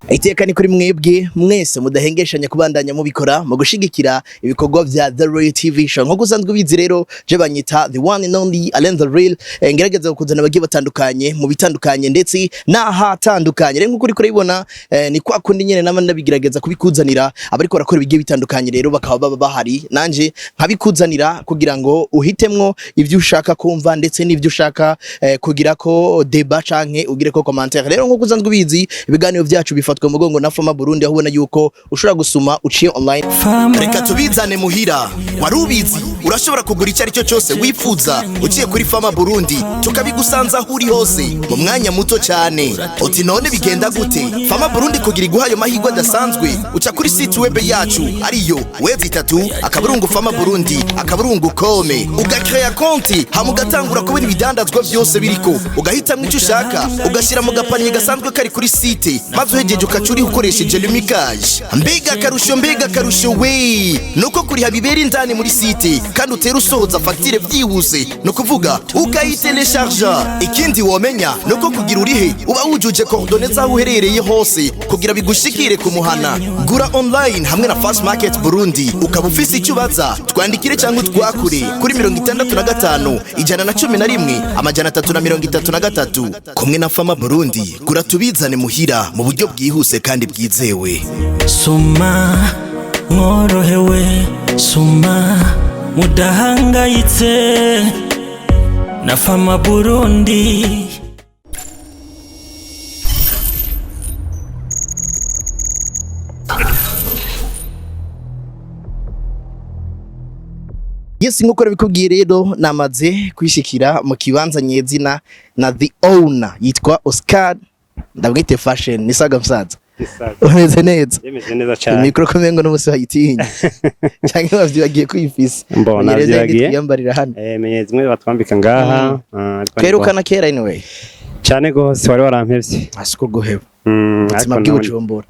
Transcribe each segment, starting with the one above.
Iteka ni kuri mwebwe mwese mudahengeshanya kubandanya mubikora mu gushigikira ibikorwa vya The Royal TV Show. Nkuko usanzwe ubizi rero, je banyita the one and only Alain The Real. Ngerageza kukuzana abagiye batandukanye mu bitandukanye ndetse n'ahatandukanye. Rero nkuko uriko urabibona, ni kwa kundi nyene nama ndabigerageza kubikuzanira, abariko barakora ibigiye bitandukanye rero bakaba baba bahari, nanje nkabikuzanira kugira ngo uhitemwo ivyo ushaka kumva ndetse n'ivyo ushaka kugira ko débat canke ugire ko commentaire. Rero nkuko usanzwe ubizi, ibiganiro vyacu bifatwa mu mugongo na Fama Burundi, aho ubona yuko ushobora gusuma uciye online. Reka tubizane muhira. Wari ubizi? Urashobora kugura icyo ari cyo cyose wifuza uciye kuri Fama Burundi, tukabigusanza aho uri hose mu mwanya muto cyane. Uti none bigenda gute? Fama Burundi kugira iguha ayo mahirwe adasanzwe, uca kuri site web yacu ariyo w.famaburundi.com, ugakreya konti, hama ugatangura kubona ibidandazwa byose biriko, ugahitamwo icyo ushaka, ugashyira mu gapaniye gasanzwe kari kuri site, maze uhegeje ukaca uriho ukoresheje Lumicash. Mbega akarusho, mbega akarusho we! Nuko kuriha bibera indani muri site, kandi utera usohoza fagitire byihuse, ni ukuvuga ukayitelecharja. Ikindi womenya nuko kugira urihe uba wujuje coordonnées z'aho uherereye hose kugira bigushikire ku muhana. Gura online hamwe na Fast Market Burundi. Ukaba ufise icyo ubaza, twandikire cyangwa utwakure kuri 65 111 333. Kumwe na Fama Burundi, gura tubizane muhira mu buryo bwihuse kandi bwizewe. Suma mworohewe, suma mudahangayitse na Fama Burundi. Yes, nkuko nabikubwiye rero, namaze kwishikira mu kibanza nyezina na the owner yitwa Oscar, ndamwite Fashion. Ni saga msaza, umeze neza? Yemeze neza cyane. Mikro kumengo n'umusi wayitinya canke wavyibagiye kwifisa? Mbona Menyereza navyibagiye. twiyambarira hano. Menye zimwe batwambika ngaha. Ariko Twerukana kera anyway. Cyane gose, wari warampevye. Asiko guheba ubuzima ariko bw'ibujumbura,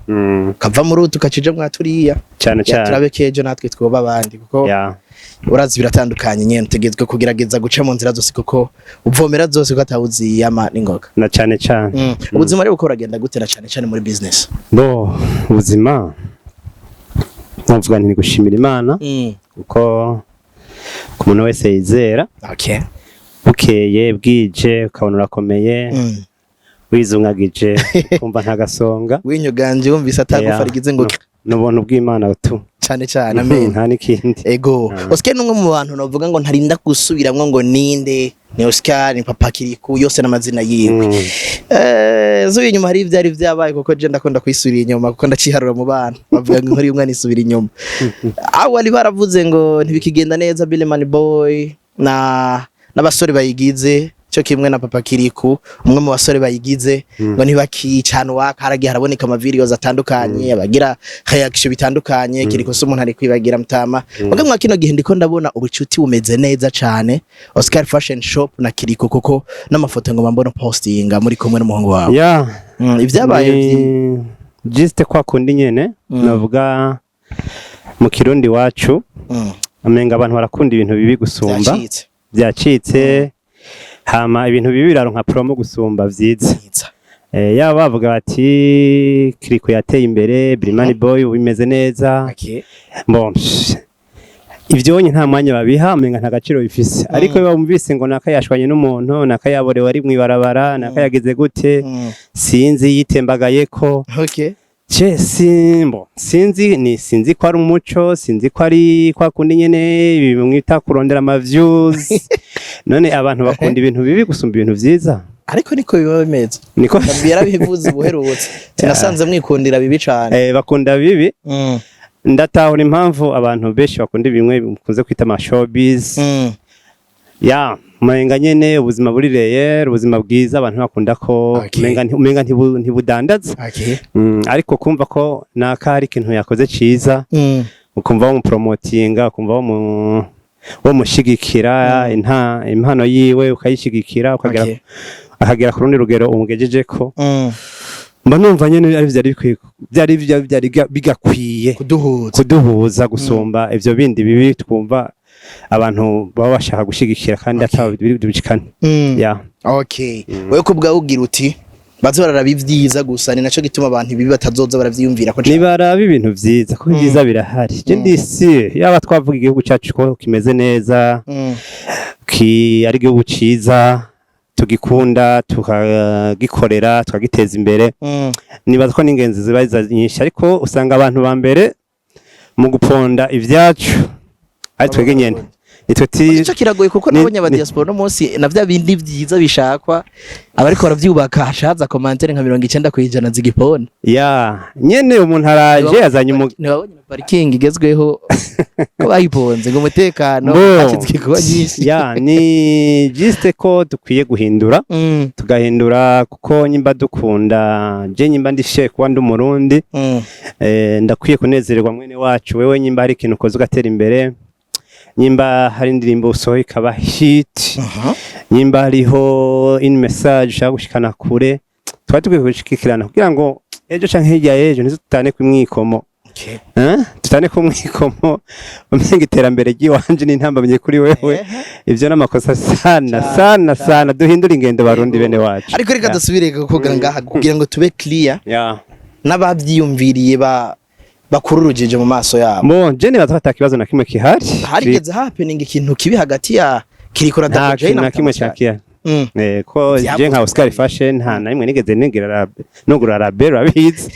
kava muri utu kacije mwaturiya. Cyane cyane. Turabe kejo natwe twoba abandi, kuko urazi biratandukanye nyene, utegetswe kugerageza guca mu nzira zose, kuko uvomera zose ko atawuzi yama n'ingoga. Na cyane cyane. Ubuzima rero buko buragenda gutera cyane cyane muri business? Bo, ubuzima nkavuga nti ni gushimira Imana, kuko ku muntu wese yizera, bukeye bwije ukabona urakomeye, wizungagije ukumva nta gasonga. Winyuganje wumvise atagufa rigize ngo Ni ubuntu bw'Imana tu. Cyane cyane, amen. Nta n'ikindi. Ego. Oscar ni umwe mu bantu navuga ngo ntarinda gusubiramwo ngo ninde, ni Oscar, ni Papa Kiriku, yose n'amazina yiwe. Zuye inyuma hari ivyari vyabaye, kuko je ndakunda kwisubira inyuma, kuko ndaciharura mu bana bavuga ngo inkuru y'umwana isubira inyuma. Awali baravuze ngo ntibikigenda neza, Billy Man Boy na n'abasore bayigize cyo kimwe na Papa Kiriku, umwe mu basore bayigize, ngo ntibakicana waka. Haragiye haraboneka ama videos atandukanye, abagira reaction bitandukanye. Kiriko se umuntu ari kwibagira mutama muga mwa kino gihe ndiko ndabona ubucuti bumeze neza cane, Oscar Fashion Shop na Kiriko, kuko n'amafoto ngo mbona postinga muri kumwe n'umuhungu wawe. Ibyabaye Ni juste kwa kundi nyene navuga mu Kirundi wacu, amenga abantu barakunda ibintu bibi gusumba. Byacitse. Byacitse. Hama ibintu bibi biraronka promo gusumba vyiza. Vyiza. Yaba bavuga bati Kiriko yateye imbere, Brimani Boy ubu bimeze neza. Bon, psh, ivyo onye nta mwanya babiha, umenga nta gaciro bifise. Ariko iyo bumvise ngo naka yashwanye n'umuntu, naka yaborewe ari mw'ibarabara, naka yagize gute, sinzi yitembagayeko. Je simbo sinzi, ni sinzi ko ari umuco, sinzi ko ari kwa kundi nyene ibi mwita kurondera ama views. None abantu bakunda ibintu bibi gusumba ibintu vyiza. Ariko niko biba bimeze. Niko. Nabyo yarabivuze ubuherutse, sinasanze mwikundira bibi cane. Bakunda bibi. Ndatahura impamvu abantu benshi bakunda bimwe bikunze kwita ama showbiz. Ya umenga nyene ubuzima buri réel, ubuzima bwiza abantu bakunda ko umenga ntibudandaza. Ariko kumva ko naka hari ikintu yakoze ciza, ukumva bamupromotinga, ukumva bamushigikira, impano yiwe ukayishigikira, ukagera akagera ku rundi rugero umugejejeko. Mba numva nyene ari vyari bikwiye, vyari bigakwiye kuduhuza. Kuduhuza gusumba ivyo bindi bibi twumva abantu baba bashaka gushigikira kandi ataba biri bishikane. Ya. Okay, wewe ko bwawe ugira uti Baze bararaba ivyiza gusa, ni naco gituma abantu ibi batazoza baravyiyumvira ko cane. Nibaraba ibintu vyiza, kuko ibyiza birahari. Je ndisi yaba twavuga igihugu cyacu ko kimeze neza, ki ari igihugu ciza, tugikunda, tukagikorera, tukagiteza imbere, nibaza ko n'ingenzi ziba nyinshi. Ariko usanga abantu ba mbere mu guponda ivyacu ari twebwe nyene, nitwe ti. Ico kiragoye, kuko nabonye aba diaspora no munsi na vya bindi vyiza bishakwa, abariko baravyubaka hashaza commentaire nka 90% zigipona. Ya nyene, umuntu araje azanye Ntibabonye na parking igezweho ko bayiponze ngo umutekano Bo, hashyizwe kuba nyinshi. Ya, ni juste ko dukwiye guhindura, tugahindura, kuko nyimba dukunda, je nyimba ndishe kuba ndi Umurundi, ndakwiye kunezererwa mwene wacu. Wewe nyimba hari ikintu ukoze ugatera imbere, nyimba hari indirimbo usohoye ikaba hit, nyimba hariho in message ushaka gushikana kure, twari dukwiye gushikikirana kugira ngo ejo canke hirya y'ejo ntizitane ku mwikomo. Eh? Tutane ku mwikomo, umenga iterambere ry'iwanje n'intambamye kuri wewe. Ivyo n'amakosa sana sana sana. Duhindure ingendo, Barundi bene wacu. Ariko reka dusubire kuvuga ngaha kugira ngo tube clear n'abavyiyumviriye ba bakura urujijo mu maso yabo. Bon, je nibaza ko ata kibazo na kimwe kihari. Harigeze happening ikintu kibi hagati ya Kiriko na Nta Double J kintu na na kimwe Mutama? cyakiya. Ko je nka Oscar Fashion nta na rimwe nigeze nigera nugura label, urabizi.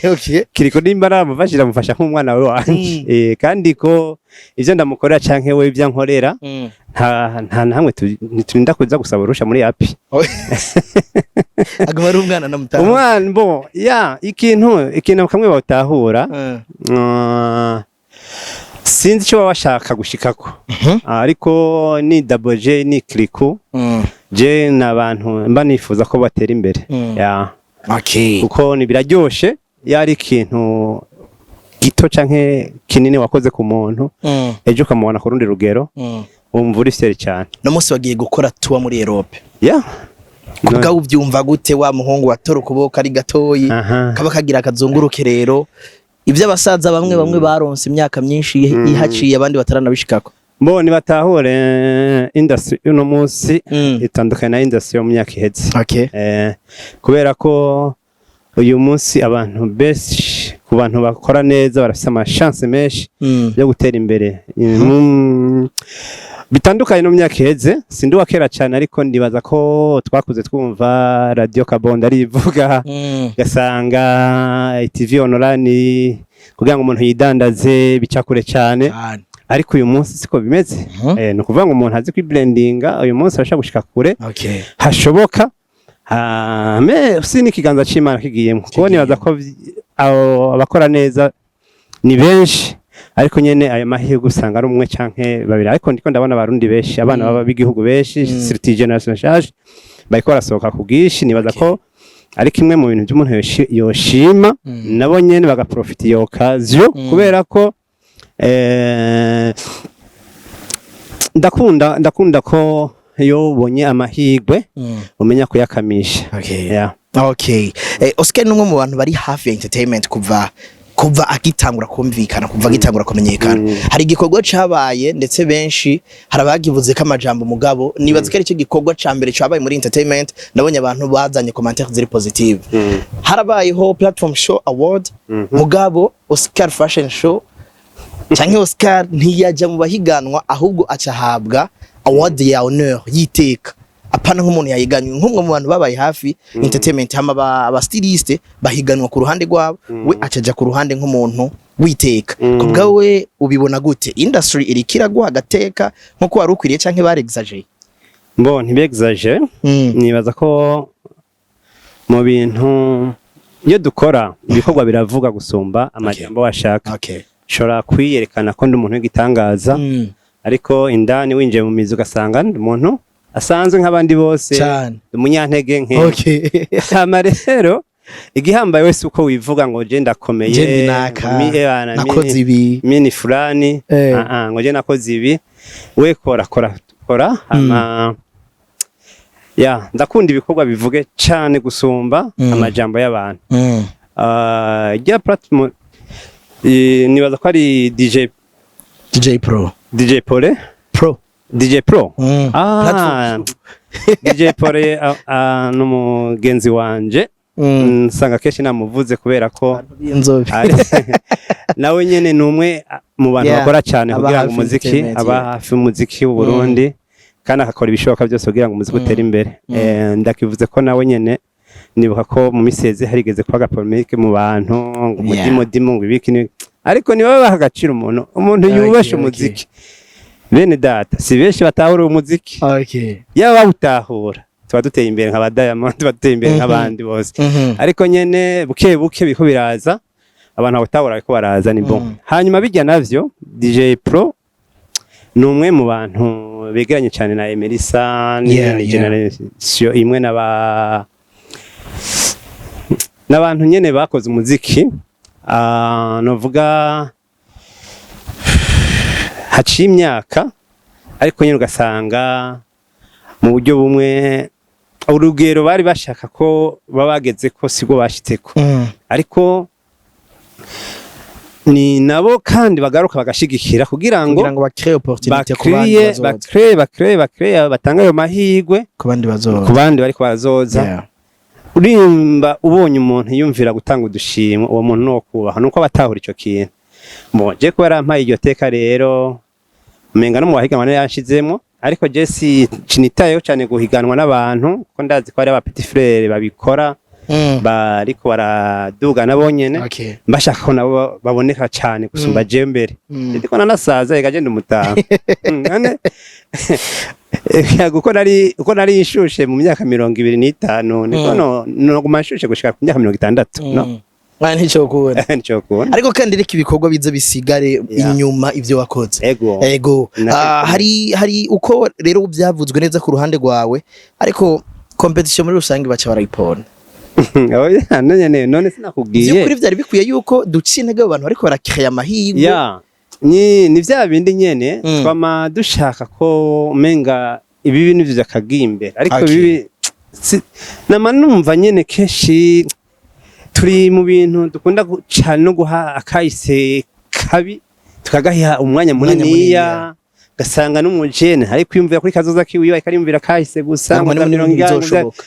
Kiriko nimba namufashira, mufasha nk'umwana we wanje. Kandi ko ivyo ndamukorera canke we ivyo ankorera, nta na hamwe ntiturinda kuza gusaba urusha muri API. Aguma ari umwana na Mutama. Umwana, bon, ya ikintu kamwe bawutahura, sinzi icyo baba bashaka gushikako, ariko ni Double J ni Kirikou, je ni abantu mba nifuza ko batera imbere. Ya. Kuko ni biraryoshe iyo ari ikintu gito canke kinini wakoze ku muntu, ejo ukamubona ku rundi rugero, wumva uri fier cyane. No munsi bagiye gukora tour muri Europe. Ya. Kubwa ubyumva gute, wa muhungu watora ukuboko ari gatoyi, kaba kagira akazunguruke? Rero ibyo abasaza bamwe bamwe baronse imyaka myinshi ihaciye, abandi bataranabishikako. Bo nibatahure industry uno munsi itandukanye na industry yo mu myaka iheze. Kubera ko uyu munsi abantu benshi, ku bantu bakora neza, barafise amachance menshi yo gutera imbere. Bitandukanye no mu myaka iheze. Sindi uwa kera cyane, ariko ndibaza ko twakuze twumva Radio Kabondo arivuga, gasanga TV online kugira ngo umuntu yidandaze bica kure cyane. Cyane. Ariko uyu munsi siko bimeze. Ni ukuvuga ngo umuntu azi kwibrandinga uyu munsi arashobora gushika kure hashoboka, hame si n'ikiganza c'Imana kigiyemo, kuko nibaza ko abo abakora neza ni benshi, ariko nyene ayo mahirwe usanga ari umwe canke babiri. Ariko ndiko ndabona Abarundi benshi, abana baba b'igihugu benshi, surtout génération nshasha, bariko barasohoka ku bwinshi. Nibaza ko ari kimwe mu bintu by'umuntu yoshima, nabo nyene bagaprofita iyo occasion, kubera ko ndakunda ko iyo ubonye amahirwe umenya kuyakamisha. Yeah. Okay. Oscar ni umwe mu bantu bari hafi ya entertainment kuva agitangura kumvikana, kuva agitangura kumenyekana. Hari igikorwa cabaye, ndetse benshi hari abagivuze ko amajambo, mugabo nibaza ko ari cyo gikorwa ca mbere cabaye muri entertainment nabonye abantu bazanye commentaires ziri positive. Harabayeho Platform Show Award, mugabo Oscar Fashion Show canke Oscar ntiyajya mu bahiganwa, ahubwo aca ahabwa award ya honneur y'iteka, apana nk'umuntu yayiganywe, nk'umwe mu bantu babaye hafi entertainment. Hama aba styliste bahiganwa ku ruhande rwabo, we acaja ku ruhande nk'umuntu witeka. Ku bwawe ubibona gute? Industry iriko iraguha agateka nk'uko wari ukwiriye, canke barexageye? Bo ntibexage. Nibaza ko mu bintu iyo dukora, ibikorwa biravuga gusumba amajambo washaka. Nshobora kwiyerekana ko ndi umuntu w'igitangaza, ariko indani winjiye mu mizi ugasanga ndi umuntu asanzwe nk'abandi bose, ndi umunyantege nke. Hama rero igihambaye wese uko wivuga ngo je ndakomeye, Je ndi naka, bana, nakoze ibi. Mini fulani, ngo je nakoze ibi. We kora, kora, kora. Hama ya ndakunda ibikorwa bivuge cane gusumba amajambo y'abantu. Rya platform, nibaza ko ari DJ DJ Pro. DJ Pole. Pro. DJ Pro. Platform. DJ Pole, n'umugenzi wanje. Nsanga kenshi namuvuze kubera ko Inzobe. Nawe nyene ni umwe mu bantu bakora cyane Aba kugira ngo hafi umuziki entertainment, aba hafi umuziki w'u Burundi, kandi akakora ibishoboka byose kugira ngo umuziki utere imbere. Ndakivuze ko nawe nyene nibuka ko mu misi yeze harigeze kuba agapolémique mu bantu ngo umudimodimu, ngo ibiki ariko niba baha agaciro umuntu yubashe umuziki. Bene data, si benshi batahura umuziki. Yaba bawutahura, tuba duteye imbere nka ba Diamond, tuba duteye imbere nk'abandi bose. Ariko nyene buke buke biriko biraza, abantu bawutahura bariko baraza, ni bon. Hanyuma bijya navyo, DJ Pro ni umwe mu bantu begeranye cyane na Emerisa, ni generation imwe n'aba n'abantu nyene bakoze umuziki. Novuga haciye imyaka, ariko nyene ugasanga mu buryo bumwe urugero bari bashaka ko baba bageze ko sibwo bashitseko. Ariko ni nabo kandi bagaruka bagashigikira kugira ngo kugira ngo bacrée opportunité ku bandi bakreye bazoza. Bakreye batanga ayo mahirwe ku bandi bazoza. Ku bandi bariko bazoza. Urimba ubonye umuntu yumvira gutanga udushimwe, uwo muntu nuwo kubaha, nuko abatahura ico kintu. Bon, je kuba yarampaye iryo teka rero, umenga no mu bahiganwa niyo yanshizemwo, ariko je si cinitayeho cane guhiganwa n'abantu, kuko ndazi ko hari aba petit frère babikora bariko baraduga nabo nyene, mbashaka ko nabo baboneka cane gusumba jewe mbere. Ndiko nanasaza, ega je ndumutaha. None uko nari nshushe mu myaka 25, niko no noguma nshushe gushika ku myaka 60, no? Mwana, ntico kubona. Nico kubona. Ariko kandi reka ibikorwa bize bisigare inyuma ivyo wakoze. Ego. Ego. Hari uko rero byavuzwe neza ku ruhande rwawe, ariko competition muri rusange baca barayipona. Oya, none sinakubwiye. Vy'ukuri vyari bikwiye yuko duca intege abo bantu bariko barakreya amahirwe. Ya, ni vya bindi nyene twama dushaka ko umenga ibibi nivyo vyakagiye imbere, ariko bibi nama numva nyene kenshi turi mu bintu dukunda cane no guha akahise kabi, tukagaha umwanya Umwanya muniniya, muniniya. Gasanga n'umujene ariko kwiyumvira kuri kazoza kiwiwe, ariko ariyumvira kahise gusa, ngo ngo ni mirongo ingahe, bizoshoboka.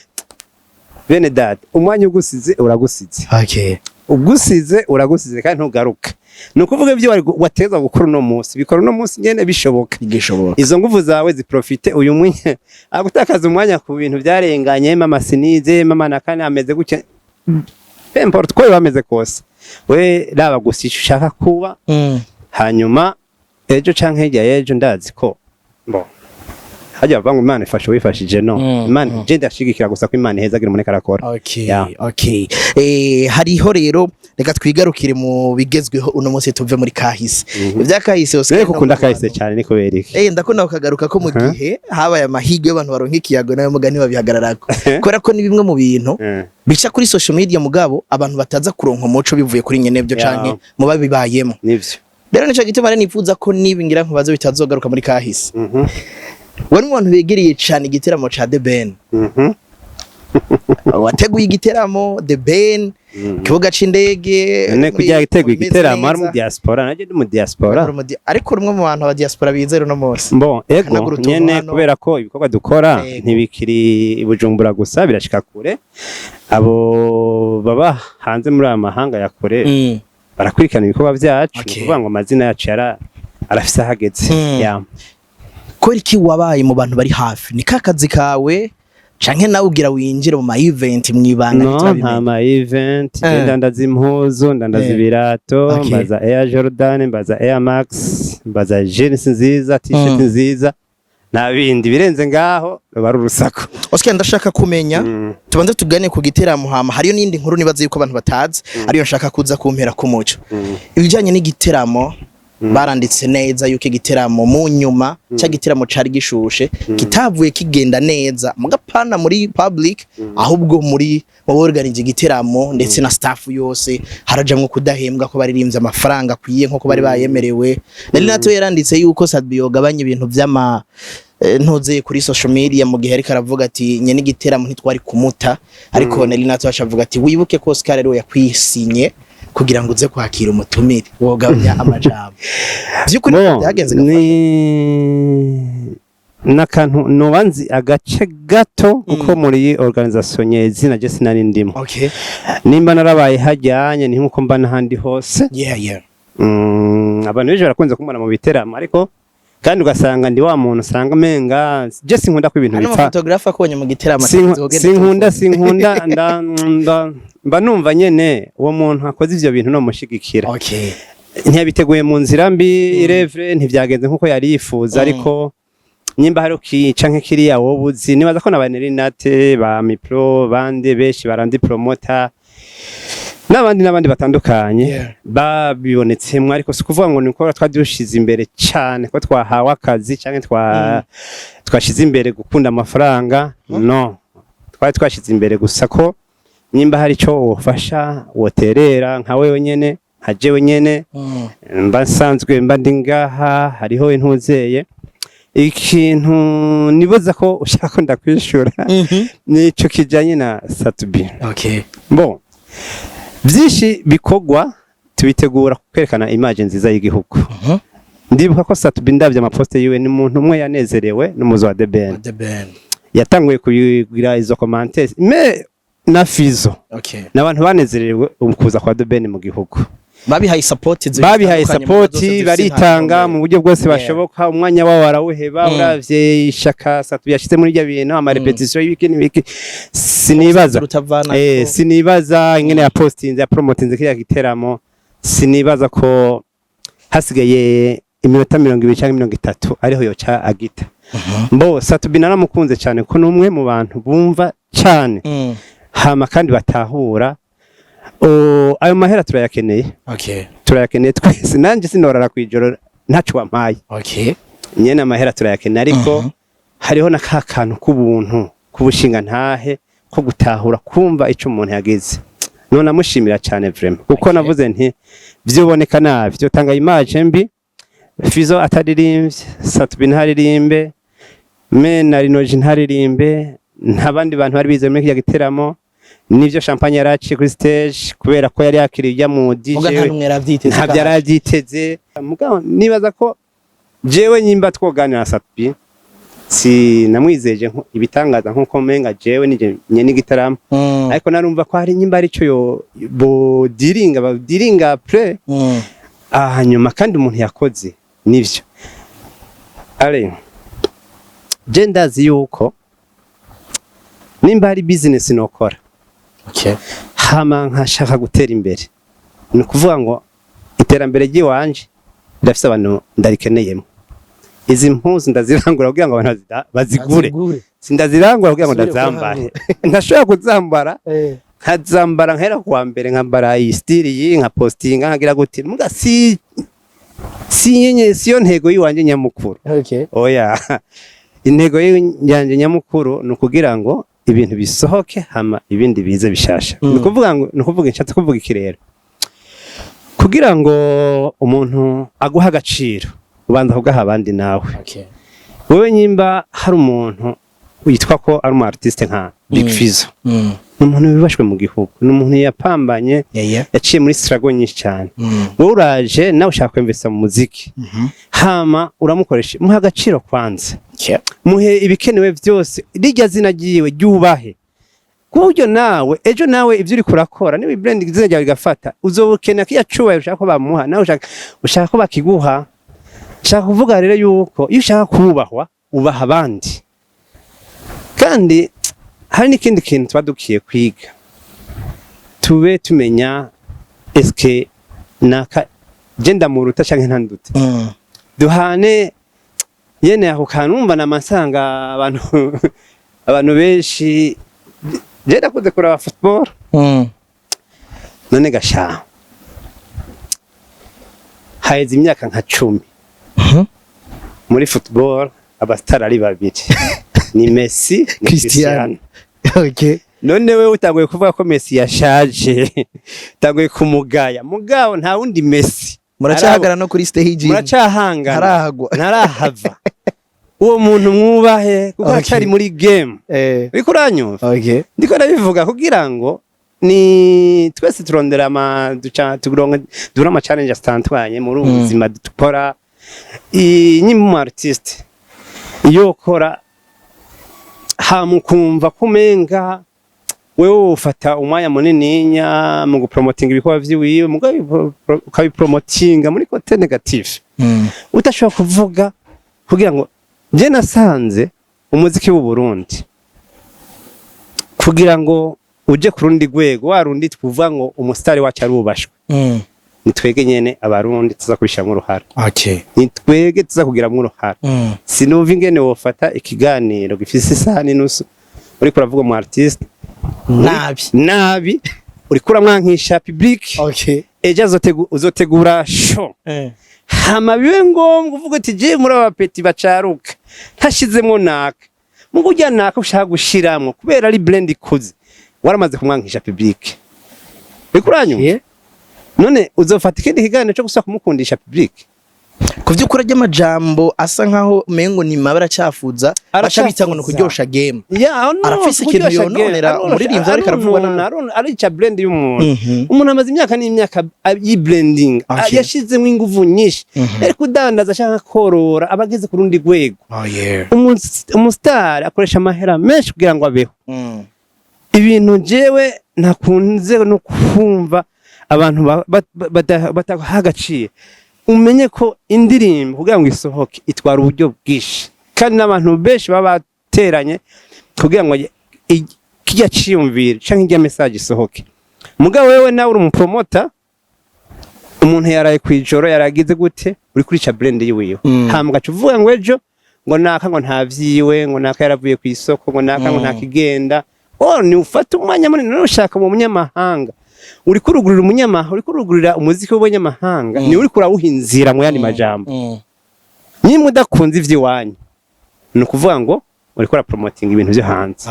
Bene data, umwanya ugusize uragusize. Ugusize uragusize kandi ntugaruka. Ni ukuvuga ibyo wari wateza gukora uno munsi, bikora uno munsi nyene bishoboka. Igishoboka. Izo nguvu zawe ziprofite uyu mwanya, agutakaza umwanya ku bintu byarenganye. Mama sinize, mama nakane ameze gutya, peu importe uko biba bameze kose, we raba gusa icyo ushaka kuba. Hanyuma ejo canke hirya y'ejo, ndazi ko bo hajya bavuga ngo Imana ifasha uwifashije, no? Imana, je ndashigikira gusa ko Imana ihezagira umuntu arakora. Yeah. Okay. Hariho rero, reka twigarukire mu bigezweho uno munsi, tuve muri kahise. Ibya kahise Oscar. Rero kukunda kahise cyane ni kubera iki? Ndakunda kukagaruka ko mu gihe habaye amahirwe y'abantu baronka ikiyago nayo mugani babihagararako. Kubera ko ni bimwe mu bintu bica kuri social media, mugabo abantu bataza kuronka umuco bivuye kuri nyene byo canke mu babibayemo. Nivyo. Rero nico gituma rero nifuza ko niba ngira nkubaze bitazogaruka muri kahise. Wari mu bantu begereye cane igiteramo ca The Ben. Wateguye igiteramo The Ben, kibuga c'indege. None kujya giteguye meze igiteramo ari neza. mu diaspora, nanjye ndi mu diaspora. Ariko rumwe mu bantu aba diaspora bizera uno munsi. Bon, ego. Hanagura utuntu Nyene hano. kubera ko ibikorwa dukora ntibikiri i Bujumbura gusa, birashika kure. Abo baba hanze muri aya mahanga ya kure barakurikirana ibikorwa byacu. Ni ukuvuga ngo amazina yacu yara arafise ahageze. Yeah. Kubera iki wabaye mu bantu bari hafi? Ni ka kazi kawe canke nawe ugira winjire mu ma event mwibanga? No, Ntiturabimenya. nta ma event. Ndandaza impuzu, ndandaza ibirato, mbaza Air Jordan, mbaza Air Max, mbaza jeans nziza, t-shirt nziza, nta bindi birenze ngaho, ruba ari urusaku. Oscar, ndashaka kumenya, tubanze tugane ku giteramo, hama hariyo n'indi nkuru nibaza yuko abantu batazi, ariyo nshaka kuza kumpera ku muco. Ibijanye n'igiteramo, baranditse neza yuko igiteramo mu nyuma cya giteramo cari gishushe kitavuye kigenda neza, mugapana muri public, ahubwo muri mu organize igiteramo ndetse na staff yose, harajamwo kudahembwa ko baririmbye amafaranga akwiye nko bari bayemerewe. Nari nato yaranditse yuko Sadbi yogabanya ibintu vy'ama ntuzeye kuri social media, mu gihe ariko aravuga ati nye n'igiteramo ntitwari kumuta, ariko nari nato avuga ati wibuke ko Oscar ariwe yakwisinye kugira ngo uze kwakira umutumire, wogabanya amajambo. Vy'ukuri Bon, byagenze gafasha. ni N'akantu noba nzi agace gato, kuko muri organisation nyezina je sinari ndimo. Nimba narabaye hajyanye ni nkuko mba n'ahandi hose. Abantu benshi barakunze kumbona mu biteramo, ariko kandi ugasanga ndi wa muntu usanga umenga je sinkunda ko ibintu Hano bipfa. Photographe akubonye mu giteramo. Sinkunda mba numva nyene uwo muntu akoze ivyo bintu no mushigikira. Ntiyabiteguye mu nzira mbi, irevre ntivyagenze nkuko yari yifuza, ariko nyimba hari ukica nk'ikiriya wowe uzi, nibaza ko na ba Nerinate, ba Mipro, bande benshi barandi promoter n'abandi n'abandi batandukanye babibonetsemwo, ariko si ukuvuga ngo ni uko twari dushize imbere cyane ko twahawe akazi canke twashize imbere gukunda amafaranga. No twari twashize imbere gusa ko nimba hari ico wofasha, woterera nka wewe nyene, nka jewe nyene mba nsanzwe mba ndi ngaha. Hariho intuzeye ikintu nibaza ko ushaka ko ndakwishura, nico kijanye na Sat-B. Bon, byinshi bikorwa tubitegura kwerekana image nziza y'igihugu. Ndibuka ko Sat-B, ndavye ama posts yiwe, ni umuntu umwe yanezerewe n'umuzo wa The Ben. The Ben. Yatanguye kugira izo commentaires mais na Fizo n'abantu banezerewe kuza kwa The Ben mu gihugu. Babihaye support. Babihaye support, baritanga mu buryo bwose bashoboka, umwanya wabo barawuheba. Uravye ishaka Sat-B yashize muri ibyo bintu, ama répétition y'ibiki n'ibiki, sinibaza rutavana. Sinibaza ingene ya postinze, ya promotinze kiriya giteramo. Sinibaza ko hasigaye iminota 20 cyangwa 30 ariho yoca agita. Mbo Sat-B naramukunze cyane ko n'umwe mu bantu bumva cyane, hama kandi batahura. Ayo mahera turayakeneye. Turayakeneye twese, nanjye sinorara kwijoro ntaco wampaye. Nyene amahera turayakeneye, ariko hariho na ka kantu k'ubuntu, k'ubushinga ntahe, ko gutahura, kumva ico umuntu yagize. None amushimira cyane vraiment, kuko navuze nti vyoboneka nabi, vyotanga image mbi Fizo ataririmbye, Sat-B ntaririmbe, me na Rinoji ntaririmbe, nta bandi bantu bari bize muri kirya giteramo. Nivyo, champagne yaraciye kuri stage kubera ko yari yakiriye ujya mu DJ. Muga nta numwe yaravyiteze. Ntabyo yarabyiteze. Mugabo nibaza ko jewe nyimba twoganira na Sat-B, si namwizeje ibitangaza nkuko menga jewe nije nyene igitaramo, ariko narumva ko hari nyimba arico yo bodiringa badiringa après. Hanyuma kandi umuntu yakoze nivyo ale, je ndazi yuko nimba hari business nokora, hama nkashaka gutera imbere, ni ukuvuga ngo iterambere ry'iwanje ndafise abantu ndarikeneyemo. Izi mpuzu ndazirangura kugira ngo abantu bazigure. Bazigure. Sindazirangura kugira ngo Usubire ndazambare. kurangura. Ntashobora kuzambara, nkazambara nkahera kuwa mbere, nkambara iyi style iyi, nka postinga, nkagira gute, muga si nyenye, siyo ntego yiwanje nyamukuru. Oya, intego yanje nyamukuru ni ukugira ngo ibintu bisohoke, hama ibindi bize bishasha. Ni ukuvuga ngo, ni ukuvuga, nshatse kuvuga iki rero? Kugira ngo umuntu aguhe agaciro, ubanza kugaha abandi nawe. Wewe nyimba hari umuntu witwa ko ari umu artiste nka Big Fizzo, ni umuntu wibashwe mu gihugu, ni umuntu yapambanye, yaciye muri struggle nyinshi cyane. Wowe uraje nawe ushaka kwemvesa mu muziki, hama uramukoresha, muhe agaciro kwanza, muhe ibikenewe byose, rirya zina ryiwe ryubahe, ku buryo nawe ejo nawe ibyo uri kurakora niba brand izina ryawe rigafata, uzobukenera kiya cubahiro ushaka ko bamuha, nawe ushaka ko bakiguha. Nshaka kuvuga rero yuko iyo ushaka kubahwa, ubaha abandi. Kandi hari n'ikindi kintu tuba dukwiye kwiga, tube tumenya eske naka je ndamuruta canke ntanduta, duhane yene ako kantu. Wumva namasanga abantu benshi, je ndakunze kuraba football. None gasha haheze imyaka nka 10 muri football abasitari ari babiri, ni Messi ni Cristiano. Cristiano. None wewe utanguye kuvuga ko Messi yashaje, utanguye kumugaya, mugabo nta wundi Messi. Muracahagara no kuri stage. Muracahangana. Ntarahagwa. Ntarahava. Uwo muntu mwubahe kuko acari muri game. Uriko uranyumva? Okay. Ndiko ndabivuga kugira ngo ni twese turondera ama duca turonka dura ama challenge atandukanye muri ubu buzima dukora. Nyimba umu artiste Iyo ukora hama ukumva ko umenga wewe ufata umwanya munininya mu gupromotinga ibikorwa vyiwiwe, mugabo ukabipromotinga muri côté négatif, udashobora kuvuga kugira ngo nje nasanze umuziki w'u Burundi kugira ngo uje ku rundi rwego, wa rundi twuvuga ngo umusitari wacu arubashwe, ni twege nyene Abarundi tuza kubishiramwo uruhara. Ni twege tuza kugiramwo uruhara. Sinumva ingene wofata ikiganiro gifise isaha n'inusu uriko uravuga mu artiste nabi. Nabi, uriko uramwankisha public. Ejo uzotegura show, hama bibe ngombwa uvuga uti: "Je muri aba petits bacaruka ntashizemwo naka." Mugo urya naka ushaka gushiramwo kubera ari brand ikuze, waramaze kumwankisha public, uriko uranyumva? Yeah. None uzofata ikindi kiganiro cyo gusa kumukundisha public? Ku vy'ukuri ry'amajambo asa nkaho umengo ni mabi, aracyafuza, baca bita ngo ni ukuryosha game. Yeah, no, Arafise ikintu kuryosha yononera game. umuririmbyi ariko aravugwa nabi. Arica brand y'umuntu. Umuntu amaze imyaka n'imyaka yibranding, yashizemo inguvu nyinshi, ariko udandaza ashaka korora aba ageze ku rundi rwego. Oh yeah. Umustar akoresha amahera menshi kugira ngo abeho. Ibintu jewe ntakunze no kumva abantu bataha agaciro, umenye ko indirimbo kugira ngo isohoke itwara uburyo bwinshi, kandi n'abantu benshi baba bateranye kugira ngo kijya ciyumvire canke ijya message isohoke. Mugabo wewe nawe uri umupromota, umuntu yaraye kwijoro yaragize gute, uri kurica brand yiwiwe. Hama ugaca uvuga ngo ejo ngo naka ngo nta vyiwe, ngo naka yaravuye ku isoko, ngo naka ngo ntakigenda. Oh, ni ufata umwanya munini none ushaka mu munyamahanga, uri kurugurira umunyamahanga, uri kurugurira umuziki w'abanyamahanga, ni uri kurawuha inzira. Mu yandi majambo, nimba udakunze ivy'iwanyu, ni ukuvuga ngo uriko urapromotinga ibintu vyo hanze.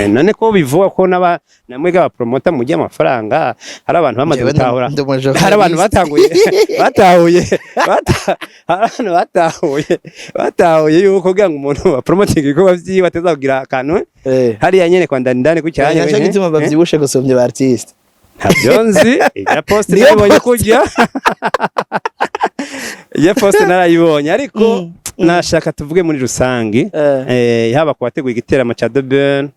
None ko bivuga ko n'aba namwe abapromota mujye amafaranga, hari abantu bamaze Jewe gutahura. Ndi umujournaliste. Hari abantu batanguye batahuye hari abantu batahuye yuko kugira ngo umuntu apromotinge ibikorwa vyiwe ateza kugira akantu hariya nyene kwa ndani ndani kucyanya. Nyaco gituma bavyibushe gusumbya ba artiste. Ntabyo nzi, ijya post Niyo narayibonye post. Kurya ijya post narayibonye, ariko nashaka tuvuge muri rusangi, haba ku bateguye igiteramo ca The Ben,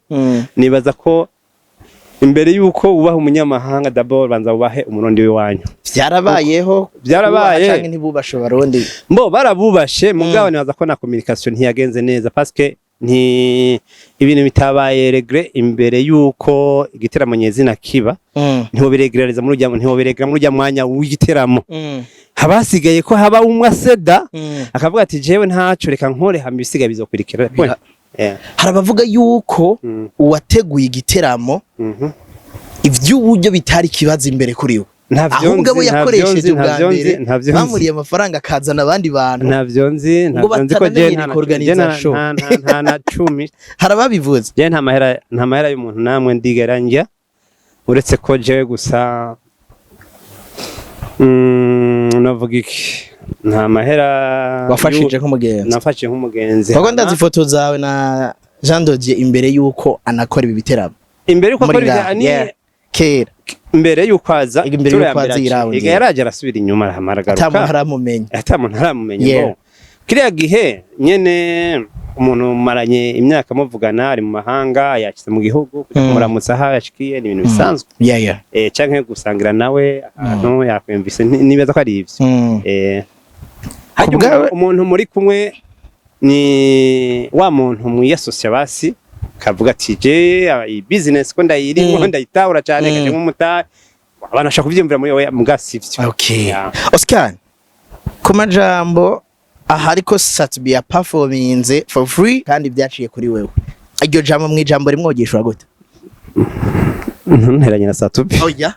nibaza ko imbere yuko wubaha umunyamahanga, d'abord banza wubahe Umurundi w'iwanyu. Vyarabayeho. Vyarabaye. Bubaha canke ntibubashe Abarundi? Mbo barabubashe, mugabo nibaza ko na communication ntiyagenze neza, parce que nti ibintu bitabaye réglé imbere yuko igiteramo nyezina kiba. Ntiwobiregereza muri ujya, ntiwobiregera muri ujya mwanya w'igiteramo. Haba hasigaye ko haba umwe aseda, akavuga ati: "Jewe ntaco, reka nkore, hama ibisigaye bizokurikira." Hari abavuga yuko uwateguye igiteramo ivy'uburyo bitari ikibazo imbere kuri we, Ntavyo ahubwo abo nzi, ntavyo yakoresheje nzi, ubwa ntavyo nzi, mbere ntavyo nzi. bamuriye amafaranga akazana abandi bantu Ntavyo nzi. ngo Ntavyo nzi ko je batanamenyere nta na kuorganiza je nta- show. nta na cumi. Hari ababivuze. Je nta mahera y'umuntu namwe ndigera njya, uretse ko jewe gusa navuga iki, nta mahera Wafashije nk'umugenzi. Nafashije nk'umugenzi. Kuko ndazi ifoto zawe na Jean Dodier imbere yuko anakora ibi biteramo. Imbere yuko Muri akora ngaha, ni yeah. Kera. Imbere yuko aza. Imbere turo yuko ya mbere aza aciye. irawundi. Ega yaraje arasubira inyuma, arahamara Ata muntu agaruka. aramumenya. Ata muntu aramumenya. Ngo kiriya gihe nyene umuntu mumaranye imyaka muvugana ari mu mahanga, yashyize mu gihugu kuja kumuramutsa aho yashikiye, ni ibintu bisanzwe. Canke gusangira nawe ahantu yakwumvise, nibaza ko ari ivyo. Harya Kubwawe- umuntu muri kumwe ni wa muntu mwiyasosya, basi kavuga ati: "Je iyi business ko ndayirimo, ndayitahura cyane, kaje nk'umutahe." Abantu bashaka kuvyiyumvira muri wewe, muga sivyo. Okay. Yeah. Oscar, ku majambo aha ariko Sat-B ya performinze for free kandi byaciye kuri wewe, iryo jambo mu ijambo rimwe wogishura gute? Nteranye na Sat-B. Oya.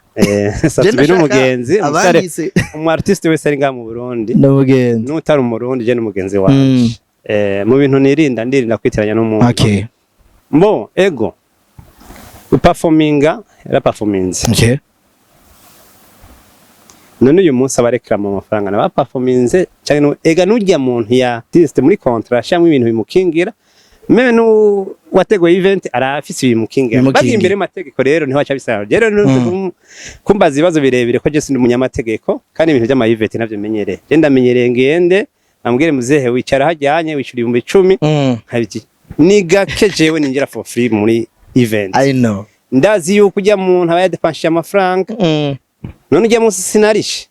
Sat-B n'umugenzi, umusare, Abanditse umu artiste wese ari ngaha mu Burundi n'umugenzi. n'utari Umurundi, je n'umugenzi wanje. Mu bintu nirinda, ndirinda kwitiranya n'umuntu. Mbo ego uperforminga, yaraperforminze. None uyu munsi abareklama amafaranga nabaperforminze canke ega n'urya muntu ya artiste muri contrat ashiramwo ibintu bimukingira, même n'uwateguye event arafise ibimukingira. Bimukingira. Bagiye imbere y'amategeko rero niho aca bisaba rero kumbaza ibibazo birebire, ko je sindi umunyamategeko, kandi ibintu vy'ama event navyo menyereye, je ndamenyereye ngende Ambwire muzehe, wicara hajyanye, wishura 10,000. Nkabiki ni gake jewe ninjira for free muri event. I know. Ndazi yuko ujya muntu aba yadepanshije amafaranga. None ujya munsi sinarishe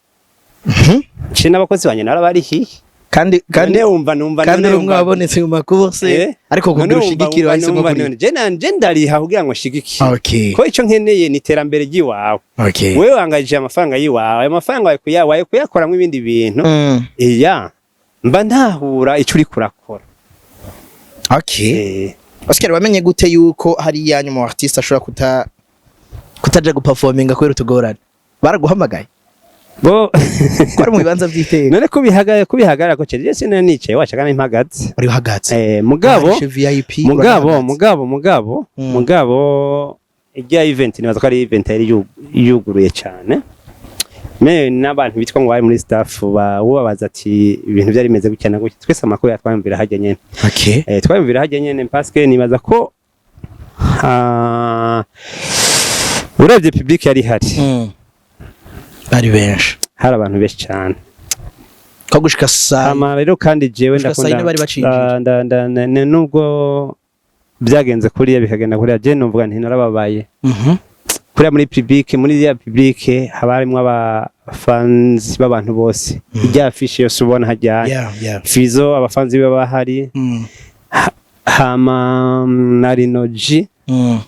nce n'abakozi banje narabarihiye. Kandi None wumva numva kandi none uri umwe wumva wabonetse mu makurse, ariko none kugira wumva ushigikire wumva wahisemo numva kuri none je nanje ndariha kugira ngo nshigikire, ko ico nkeneye ni iterambere ry'iwawe. Wewe wangajije amafaranga y'iwawe, ayo mafaranga wawe kuyakoramwo ibindi bintu. Iya, mba ntahura ico uriko urakora. Oscar, wamenye gute yuko hariya nyuma artiste ashobora kutaja guperforminga kubera utugorane? Baraguhamagaye? Bo. Ko ari mu bibanza vy'iteka. None kubihagarara ko cyeje sinari nicaye, washaka n'impagaze. Uri uhagaze. Mugabo Warishe VIP. mugabo Urahagaze. mugabo mugabo ijya event, nibaza ko ari event yari yuguruye cyane, me n'abantu bitwa ngo bari muri staff ba ubabaza ati ibintu byari bimeze gutya na gutya, twese amakuru yatwamvira hajya nyene. Twamvira hajya nyene, parce que nibaza ko uravye public yari ihari, Bari benshi. hari abantu benshi cyane. Ko gushika saa Hama rero kandi jewe gushika saa yine ndakunda bari bacinjira. Nubwo byagenze kuriya bikagenda kuriya, je numvuga nti narababaye. Kuriya muri public, muri ya public haba harimwo abafans b'abantu bose, ijya affiche yose ubona hajyanye Fizo, abafanzi be bahari. Hama na Rino G,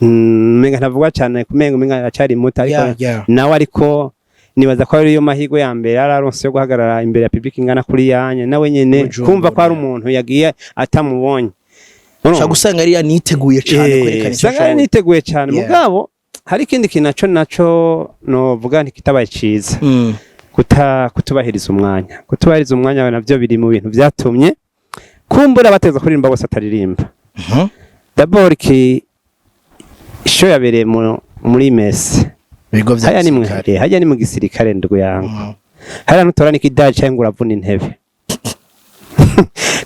menga ntavuga cyane, kumenga umenga aracyari muto, ariko nawe ariko nibaza ko ariyo mahirwe ya mbere yararonse yo guhagarara imbere ya public ingana kuri yanye, nawe nyene Bujumbura. kumva ko ari umuntu yagiye atamubonye. Ushobora gusanga ariya niteguye cyane kwerekana icyo Usanga yari ashoboye. niteguye cyane. Mugabo hari ikindi kintu naco novuga ntikitabaye ciza, kutubahiriza umwanya. Kutubahiriza umwanya navyo biri mu bintu vyatumye kumbura bateza kuririmba bose ataririmba. D'abord ki show yabereye muri mess. Ibigo vya Haya ni mu gisirikare. hajya ni mu gisirikare, ndugu yangu. Hariya ntutora n'ikidaji cyangwa ngo uravuna intebe,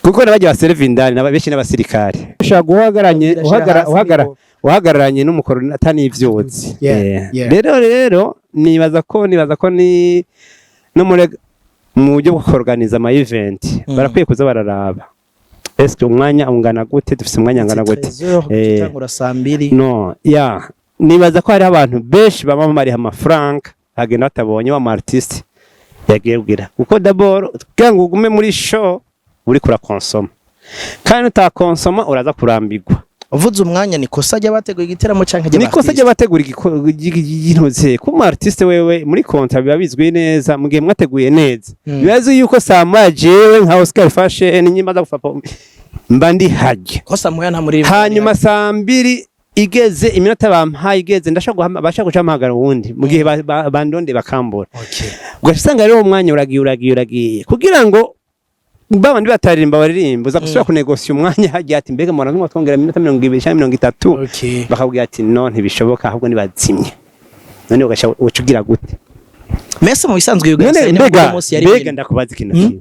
kuko n'abajya baserva indani naba benshi n'abasirikare ushobora guhagaranye Ashira hasi nibo. uhagararanye n'umukoroni atanivyuzi. Rero nibaza ko ni no muri mu buryo bwo kuorganiza ama event, barakwiye kuza bararaba eske umwanya ungana gute, dufise umwanya ungana gute. Gutangura saa 2. No ya, nibaza ko hariho abantu benshi baba bamariha amafaranga bagenda batabonye wa artiste yagiye kugira, kuko d'abord kugira ngo ugume muri show uri kurakonsoma, kandi utakonsoma uraza kurambirwa. Uvuze umwanya, ni kosa ry'abateguye igiteramo canke Ni kosa ry'abategura iginoze ko umu artiste wewe muri contrat biba bizwi neza, mu gihe mwateguye neza, biba bizwi yuko saa moya jewe nka Oscar Fashion nyimba za gufapa mba ndi hajya. Kosa muya nta muri. Hanyuma saa 2 igeze, iminota bampaye igeze, ndashaka bashaka guca mpamagara uwundi mu gihe bandonde bakambura. Ugaca usanga rero uwo mwanya uragiye, uragiye, uragiye, kugira ngo babandi bataririmba baririmba, uza gusubira kunegosiya umwanya hagiye ati mbega mubona nk'umwe twongera iminota 20 cyangwa 30, bakabwira ati no, ntibishoboka, ahubwo nibazimye. None ugaca uca ugira gute? Mese mu bisanzwe None yugaye mbega munsi yari mbega ndakubaza ikintu kimwe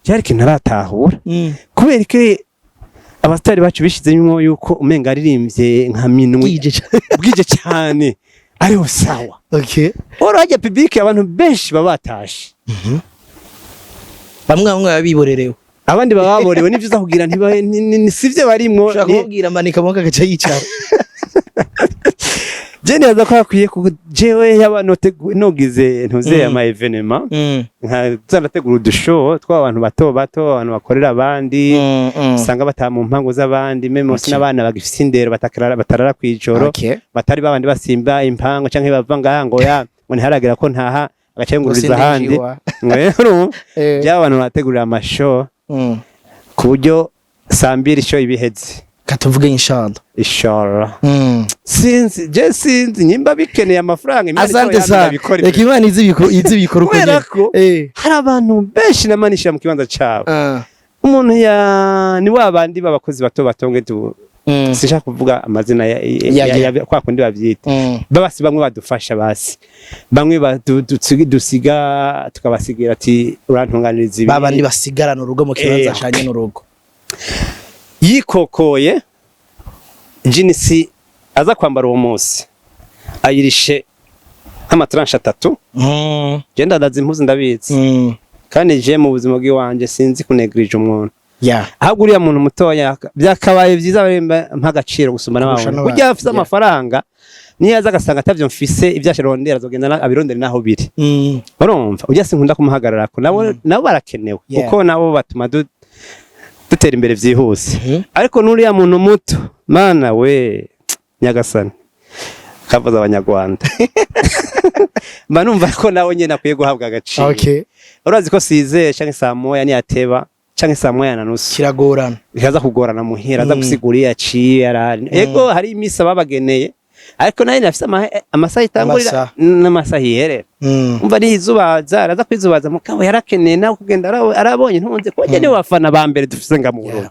cyari ikintu ntaratahura: kubera ko abasitari bacu bishizemo yuko umenga aririmbye nka minwe bwije cyane, bwije cyane ariho sawa. Oro hajya public abantu benshi baba batashe. Bamwe bamwe baba biborerewe. Abandi baba baborewe n'ivyo uza kugira sivyo barimwo. Ushobora kumubwira manika amaboko agaca yicara. Je nibaza ko hakwiye ku jewe yaba nogize ntuze ama événement, nka zanategura udushow tw'abantu bato bato, abantu bakorera abandi, usanga bataha mu mpangu z'abandi, même okay, n'abana bagifise indero, batarara batarara kw'ijoro, batari babandi basimba impangu canke bava ngaha ngo ya ngo ntiharagera ko ntaha, agaca yungururiza ahandi. Rero byaba abantu bategurira amashow ku buryo saa 2 show ibiheze. Katuvuge inshallah. Inshallah. Sinzi, je sinzi nyimba bikeneye amafaranga, Imana Asante ico sana. yabikora. Reka Imana izi ibikora uko Kubera nyene. ko hari abantu benshi namanishira mu kibanza cabo. Umuntu ya ni wa bandi b'abakozi bato bato nge tu sinshaka kuvuga amazina ya, ya kwa kundi bavyita, babasi bamwe badufasha, basi bamwe dusiga tukabasigira ati urantunganiriza ibi. Babandi basigarana urugo mu kibanza canye n'urugo. Yikokoye jinisi aza kwambara uwo munsi ayirishe nk'amatranche atatu. Genda ndazi impuzu, ndabizi. Kandi je mu buzima bw'iwanje sinzi kunegirije umuntu. Ahubwo uriya muntu mutoya byakabaye byiza baremba mpa agaciro gusumba Kurusha n'abandi. n'abandi. Burya afise amafaranga, niyo yaza agasanga atavyo mfise, ibyo ashirondera azogenda abirondere naho biri. Urumva, ujya sinkunda kumuhagararako, nabo barakenewe, kuko nabo batuma dutera imbere vyihuse. Ariko n'uriya muntu muto, mana we nyagasani, kavuze abanyarwanda, mba numva ko nawe nyene akwiye guhabwa agaciro. Urazi ko sizeye canke 1:30 niyateba, canke 1:30, Kiragorana. bikaza kugorana muhira aza gusigura iyo yaciye yarari. Ego, hari imisi babageneye, ariko nayo nafise amasaha itangurira Amasaha. n'amasaha iherera. Umva, nizubaza araza kwizubaza, mugabo yarakeneye nawe kugenda arabonye ntunze kuko nibo bafana ba mbere dufise nga mu Burundi.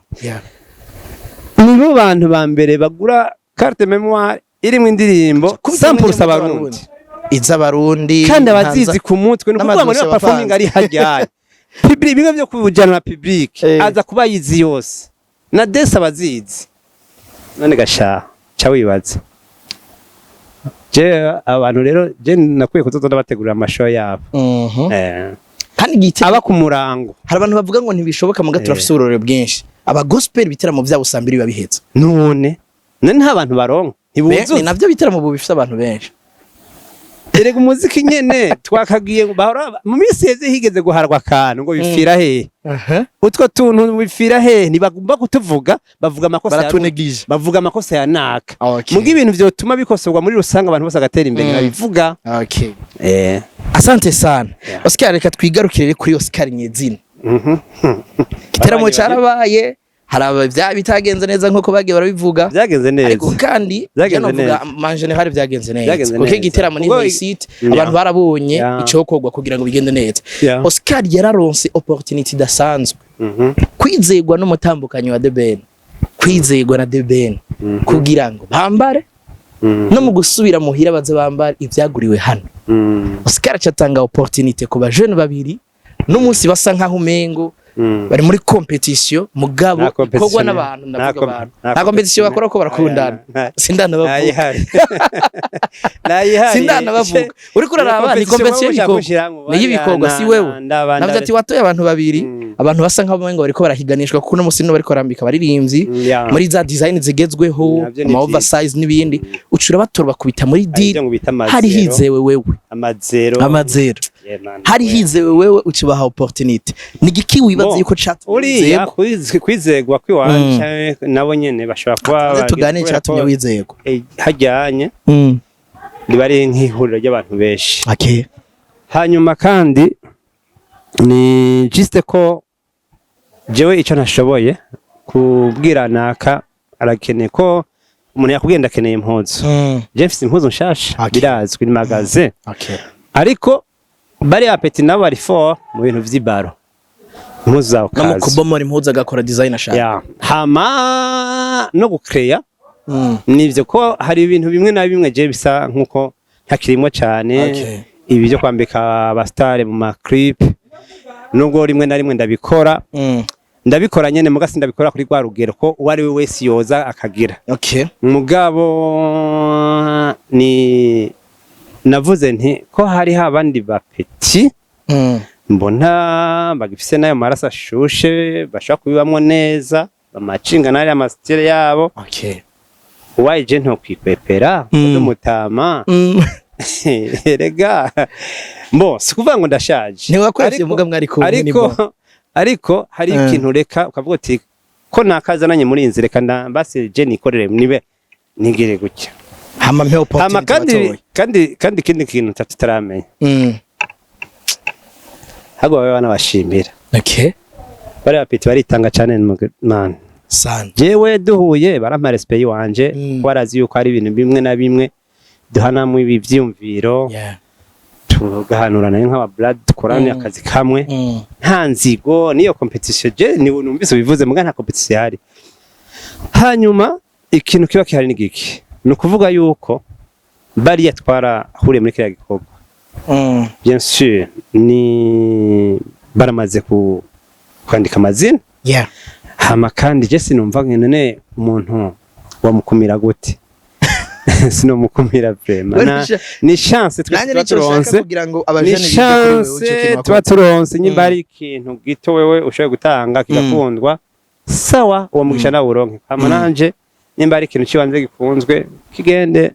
Nibo bantu ba mbere bagura carte mémoire irimwo indirimbo 100% abarundi. Iz'abarundi. Kandi abazizi ku mutwe, ni ukuvuga ngo n'amadosiye niba performing ari hajyaye public, bimwe byo kujana na public, aza kuba yizi yose na dance abazizi. None gasha ca wibaza, je abantu rero je nakwiye kuzoza ndabategurira amashow yabo. Kandi gite Aba ku murango. Hari abantu bavuga ngo ntibishoboka, muga turafise uburorero bwinshi, aba gospel bitaramo vyabo 2:00 biba bihetse. None nta bantu baronka, Ni ntibuzuza. navyo bitaramo ubu bifise abantu benshi. Erega umuziki nyene twakagiye bahora mu minsi heze higeze guharwa akantu ngo bipfira hehe, utwo tuntu bipfira hehe? Ntibagomba kutuvuga, bavuga amakosa ya Baratunegije. bavuga amakosa ya naka. Muga ibintu vyotuma bikosorwa muri rusange, abantu bose bagatera imbere, babivuga. Asante sana. Oscar, reka twigarukire rero kuri Oscar nyezina. Igiteramo Abanye carabaye, hari aba bitagenze neza nkuko bagiye barabivuga. Byagenze neza. Ariko kandi Byagenze je novuga neza. en général byagenze neza, Byagenze kuko neza. igiteramo ni réussite. Abantu barabonye icokorwa kugira ngo bigende neza. Oscar yararonse opportunity idasanzwe, kwizegwa n'umutambukanyi wa The Ben, kwizegwa na The Ben kugira ngo bambare no mu gusubira muhira baze bambare ivyaguriwe hano. Oscar acatanga opportunité ku bajene babiri n'umunsi basa nkaho umengo bari muri compétition, mugabo Nta compétition ikorwa ni- n'abantu, nta ndavuga abantu nta nta compétition compétition. bakora ko barakundana. Sindanabavuga. Nayihari, nayihari. Sindanabavuga. Uriko uraraba ni compétition y'ibikorwa, ni y'ibikorwa, si wewe. Navuze ati watoye abantu babiri, abantu basa nkaho umengo bariko barahiganishwa, kuko uno musi bariko barambika abaririmbyi muri za design zigezweho, Navyo ni ama vyiza. oversize n'ibindi, ucura batora bakubita muri Hari deal. ivyo ngo bita Hari amazero. hizewe wewe. Amazero. Amazero. Yeah, man. Hari hizewe wewe, ucibaha opportunity. Ni igiki wibaza Bon, yuko catumye uriya wizegwa? Kwizegwa kw'iwanje, nabo nyene bashobora kuba Tuze tuganire kubera icatumye ko, wizegwa. Hajyanye riba ari nk'ihuriro ry'abantu benshi. Hanyuma kandi ni juste ko jewe ico ntashoboye kubwira naka arakeneye, ko umuntu yakubwiye ndakeneye impuzu, je mfise impuzu nshasha, birazwi, ni magasin. Ariko bari apeti nabo bari fort mu bintu vy'ibaro, impuzu zawe No mu kazi kubomora impuzu agakora design ashaka. Ya, hama no gucreya. Nivyo ko hari ibintu bimwe na bimwe je bisa nkuko ntakirimwo cane. Ibi byo kwambika abastare mu ma clip, nubwo rimwe na rimwe ndabikora, ndabikora nyene, muga sindabikora kuri rwa rugero ko uwo ari we wese yoza akagira. Mugabo ni navuze nti ko hariho abandi bapeti mbona bagifise n'ayo maraso ashushe, bashobora kubibamwo neza, bamacinga n'ariya amasitire yabo. Uwaye je ntokwikwepera ndumutama. Erega mbo si kuvuga ngo ndashaje. Ntiwakwevye, muga mwari kumwe ni ariko bon. Ariko hari ikintu reka ukavuga uti ko nakazananye muri iyi nzira, reka basi je nikorere nibe nigire gutya. Hama mpe Hama opportunity kandi batoye. kandi ikindi kintu tutaramenya, ahubwo babe banabashimira. Bariya bapeti baritanga cane man. Sana. Jewe duhuye barampa respect yiwanje, kuko barazi yuko hari ibintu bimwe na bimwe duhanamwo ibi vyiyumviro, tugahanurana nk'aba blood dukorana akazi kamwe, nta nzigo niyo compétition. Je ni numvise ubivuze, muga nta compétition ihari. Hanyuma ikintu kiba kihari ni giki? Ni ukuvuga yuko bariya twarahuriye muri kiriya gikorwa, bien sûr ni baramaze kwandika amazina. Hama kandi je sinumva none umuntu wamukumira gute? Sinomukumira vraiment. Ni chance twese Nanjye tuba nicyo nshaka turonse. kugira ngo Ni abajene bige kuri wewe, ico chance kintu tuba wakora. turonse. Nyimba ari ikintu gito wewe ushoboye gutanga kigakundwa, sawa, uwo mugisha nawe uronke. Hama nanje nimba ari ikintu cibanze gikunzwe, kigende,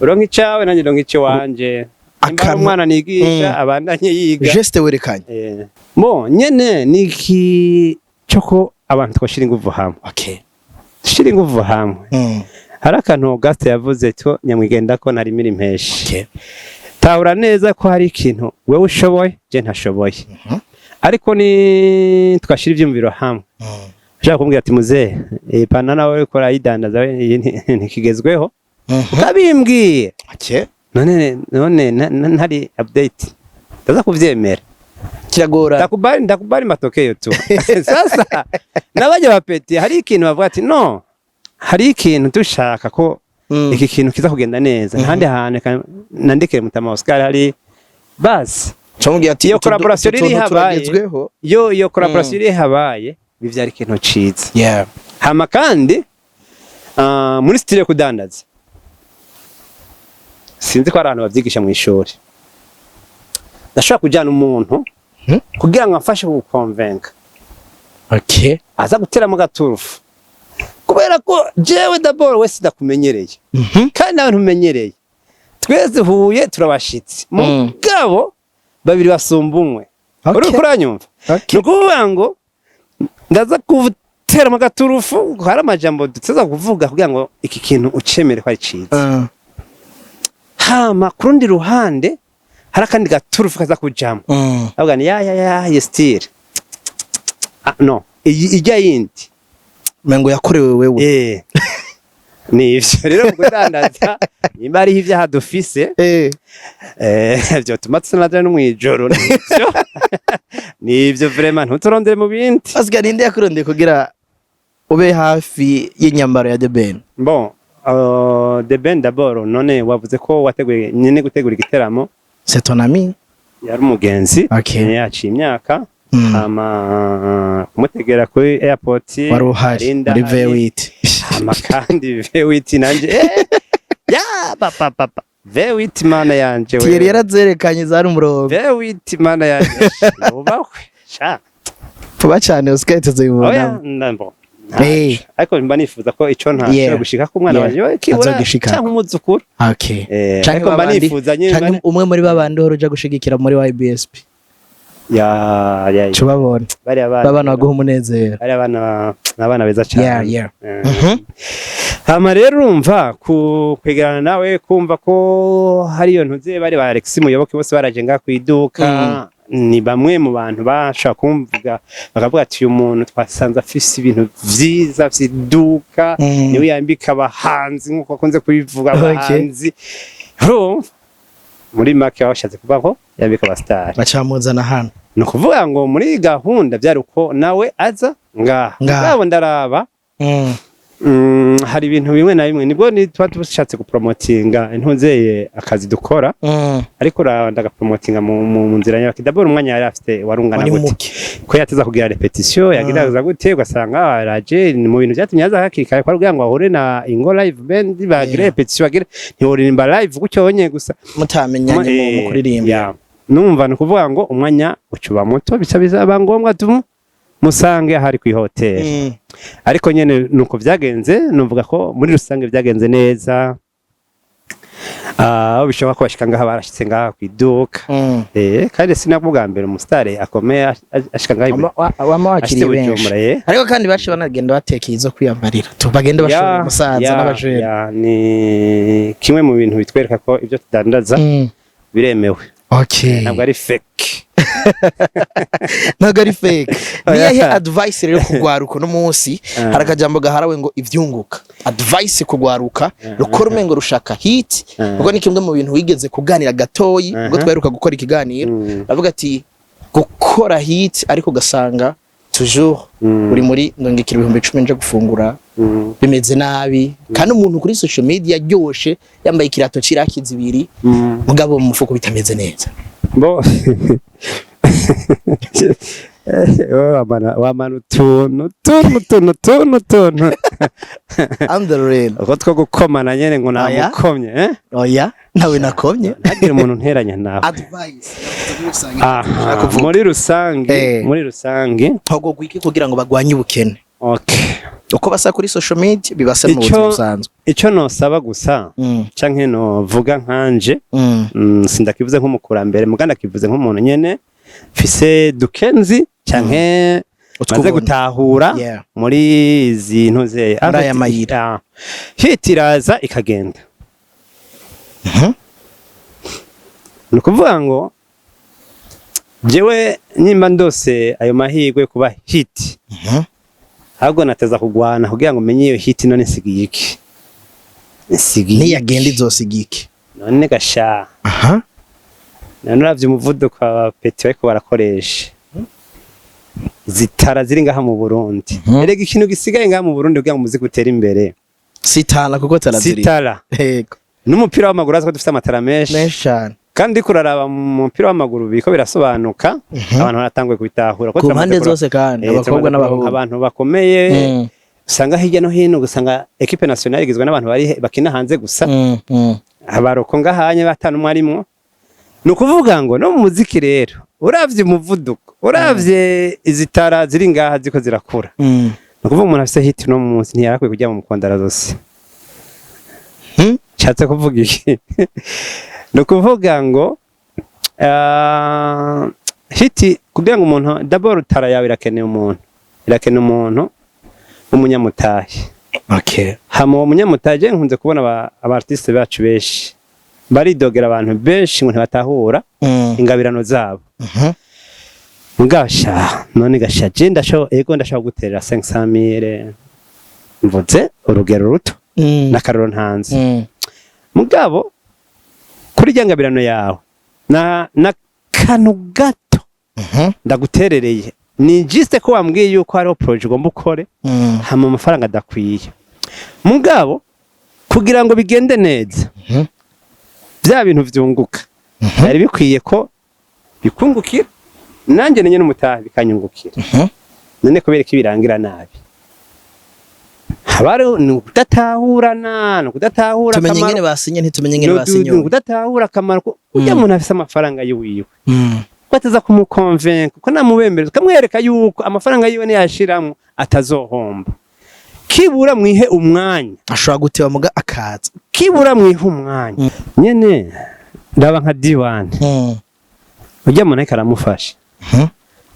uronke icawe, nanjye ndonke iciwanje. Nimba ari umwana nigisha, abandanye yiga. Geste werekanye. Bo nyene ni iki cyo abantu twashira inguvu hamwe, dushira inguvu hamwe. Hari akantu Auguste yavuze to nyamwigenda ko ntarimira impeshi. Tahura neza ko hari ikintu wewe ushoboye, je ntashoboye, ariko ni twashira ivyumviro hamwe. Ushaka kumbwira ati: "Muzehe, iyi pana nawe uriko urayidandaza we, iyi ntikigezweho," ukabimbwiye. None ntari update, ndaza kuvyemera? Kiragora. Ndakubali, ndakubali matokeo tu. Sasa n'abajya bapeti hari ikintu bavuga ati: "No, hari ikintu dushaka ko iki kintu kiza kugenda neza ntandi hantu, reka nandikire Mutama Oscar hari basi." Camubwira ati Iyo utu collaboration utu iri tuntu habaye. turagezweho. Iyo collaboration iri habaye, bivyara ikintu ciza. Hama kandi muri style yo kudandaza, sinzi ko hari abantu bavyigisha mu ishuri, ndashobora kujyana umuntu kugira ngo amfashe kugukonvenka, aza guteramo agaturufu, kubera ko jewe d'abord wese ndakumenyereye, kandi nawe ntumenyereye, twese huye turabashitsi, mugabo babiri basumba umwe. Uriko uranyumva? Okay. Ni ukuvuga ngo ndaza guteramo agaturufu, hari amajambo duteza kuvuga kugira ngo iki kintu ucemere ko ari ciza. Hama ku rundi ruhande hari akandi gaturufu kaza kujamo, avuga ni ya ya ya iyi style, ah, no, iyi ijya yindi. Mengo yakorewe wewe. Ni ivyo rero mu kudandaza, nimba hariho ivyaha dufise, vyotuma tusanadra no mw'ijoro, nivyo, nivyo vraiment, ntuturondere mu bindi. Asiga ninde yakurondeye kugira ube hafi y'inyambaro ya The Ben? Bon, The Ben d'abord, none wavuze ko wateguye nyene gutegura igiteramo. C'est ton ami. Yari umugenzi. Yaciye imyaka. Hama kumutegera kuri airport, Wari uhari arinda muri hari. V8. Hama kandi V8 nanje, ya papa papa V8, mana yanje we. Thierry yarazerekanye, zari umurongo. V8, mana yanje, yubahwe sha. Vuba cyane Oscar Oya. tuzobibona. Ndambo, ariko mba nifuza ko ico ntashobora gushika ku mwana wanje we kibura Azogishikako. canke umuzukuru. Canke Ariko mba babandi- nifuza nyene canke umwe muri babandi uhora uja gushigikira muri YBSP. Ya ya ya. Cubabona. Bariya bana. Babana baguha umunezero. Bariya bana ni abana beza cyane. Hama rero urumva ku kwegerana nawe, kumva ko hari iyo ntuze, bari ba Alex Muyoboke bose baraje ngaha ku iduka, ni bamwe mu bantu bashobora kumvuga bakavuga ati: "Uyu muntu twasanze afise ibintu vyiza vy'iduka, niwe yambika abahanzi," nk'uko akunze kubivuga, abahanzi. Urumva muri make bashatse kuvuga ko yambika abasitari. Bacamuzana hano. Ni ukuvuga ngo muri gahunda byari uko nawe aza ngaha. Ngaha. Ngabo ndaraba, hari ibintu bimwe na bimwe nibwo ni tuba dushatse gupromotinga intunzeye akazi dukora, ariko ndagapromotinga mu nzira nyabaki. D'abord umwanya yari afite warungana Wari gute? muke. Ko yateza kugira répétition, yagira gute, ugasanga araje ni mu bintu byatumye aza hakiri kare, kwa kugira ngo ahure na Ingo Live Band bagire répétition, bagire, ntiworirimba live gutyo wonye gusa mutamenyanye mu kuririmba. Ya. Numva ni ukuvuga ngo umwanya ucuba muto, bica bizaba ngombwa tu musange ahari ku ihoteli. Ariko nyene nuko byagenze, numvuga ko muri rusange byagenze neza. Aho bishoboka ko bashika ngaha, barashitse ngaha ku iduka. Kandi sinabwo bwa mbere umusitari akomeye ashika ngaha Wama ashitse wakiriye benshi. Bujumbura. Ariko kandi baci banagenda batekeye izo kwiyambarira, tu bagende bashora umusaza n'abajene. Ya, ni kimwe mu bintu bitwereka ko ibyo tudandaza biremewe. Ntabwo ari fake. Ntabwo ari fake. Oya. Niyahe advice rero kugwaruka no munsi? Hari akajambo gaharawe ngo ivyunguka. Advice kugwaruka rukora umengo rushaka hit, kuko ni kimwe mu bintu wigeze kuganira gatoyi ubwo twaheruka gukora ikiganiro, avuga ati gukora hit ariko ugasanga toujours uri muri ndongekera 10,000 nje gufungura, bimeze nabi, kandi umuntu kuri social media aryoshe yambaye ikirato c'iraki zibiri, mugabo mu mufuko bitameze neza. Bo Wowe wamana utuntu tuntu tuntu tuntu tuntu I'm the real. Uko two gukomana nyene ngo Oya. namukomye, eh? Oya, nawe nakomye. Ntagire umuntu nteranya nawe. Advice muri rusange. Aha, muri rusange, muri rusange. Hogogwa iki kugira ngo bagwanye ubukene? Okay. Uko basa kuri social media bibasa mu buzima busanzwe. Ico nosaba gusa canke novuga nkanje, sindakivuze nk'umukurambere, muga ndakivuze nk'umuntu nyene mfise dukenzi canke maze Utwubona. gutahura muri izi ntuze Muri aya mayira. Ah, hit iraza ikagenda. Ni ukuvuga ngo jewe nimba ndose ayo mahirwe yo kuba hit, ahubwo nateza kugwana kugira ngo menye iyo hit none nsigiye iki, nsigiye iki? Niyagenda izosiga iki? None gasha, none uravye umuvuduko aba petits bariko barakoresha, zitara ziri ngaha mu Burundi. Erega ikintu gisigaye ngaha mu Burundi kugira ngo umuziki utere imbere sitara, kuko taraziri. Sitara. Yego. N'umupira w'amaguru, azi ko dufite amatara menshi. Menshi cyane. Kandi uriko uraraba mu mupira w'amaguru biriko birasobanuka, abantu baratanguye kubitahura ko ku turamaze mpande zose kandi, abakobwa turamaze kuronka n'abahungu. Abantu bakomeye usanga hirya no hino, usanga équipe nationale igizwe n'abantu bari bakina hanze gusa, abaroko ngahanye batanu umwe arimwo. Ni ukuvuga ngo no mu muziki rero, uravye umuvuduko, uravye izitara ziri ngaha ziko zirakura, ni ukuvuga umuntu afise hit no munsi ntiyarakwiye kujya mu mukondara zose. Nshatse kuvuga iki? Ni ukuvuga ngo hit kugira ngo umuntu, d'abord tara yawe irakeneye umuntu, irakeneye umuntu w'umunyamutahe. Hama uwo munyamutahe, je nkunze kubona aba artiste bacu benshi baridogera abantu benshi ngo ntibatahura ingabirano zabo. Mugasha none gasha, je ndashobora, ego, ndashobora guterera 500 mille, mvuze urugero ruto n'akaroro ntanze. Mugabo kuri rya ngabirano yawe na kanu gato ndaguterereye, ni juste ko wambwiye yuko hariho projet ugomba ukore, hama amafaranga adakwiye. Mugabo kugira ngo bigende neza, bya bintu vyunguka, byari bikwiye ko bikungukira nanjye nenye n'umutahe bikanyungukira. None kubera ko ibirangira nabi, haba hariho ni ukudatahurana, ni ukudatahura Tumenye akamaro. ingene basinye, ntitumenye ingene Ni basinye. ukudatahura akamaro urya muntu afise amafaranga yiwiwe, ko ataza kumukonvenka, ko namubembereza, ukamwereka yuko amafaranga yiwe niyashiramwo atazohomba, kibura mwihe umwanya. Ashobora guteba muga akaza. Kibura mwihe umwanya nyene. Ndaba nka D1, urya muntu ariko aramufasha,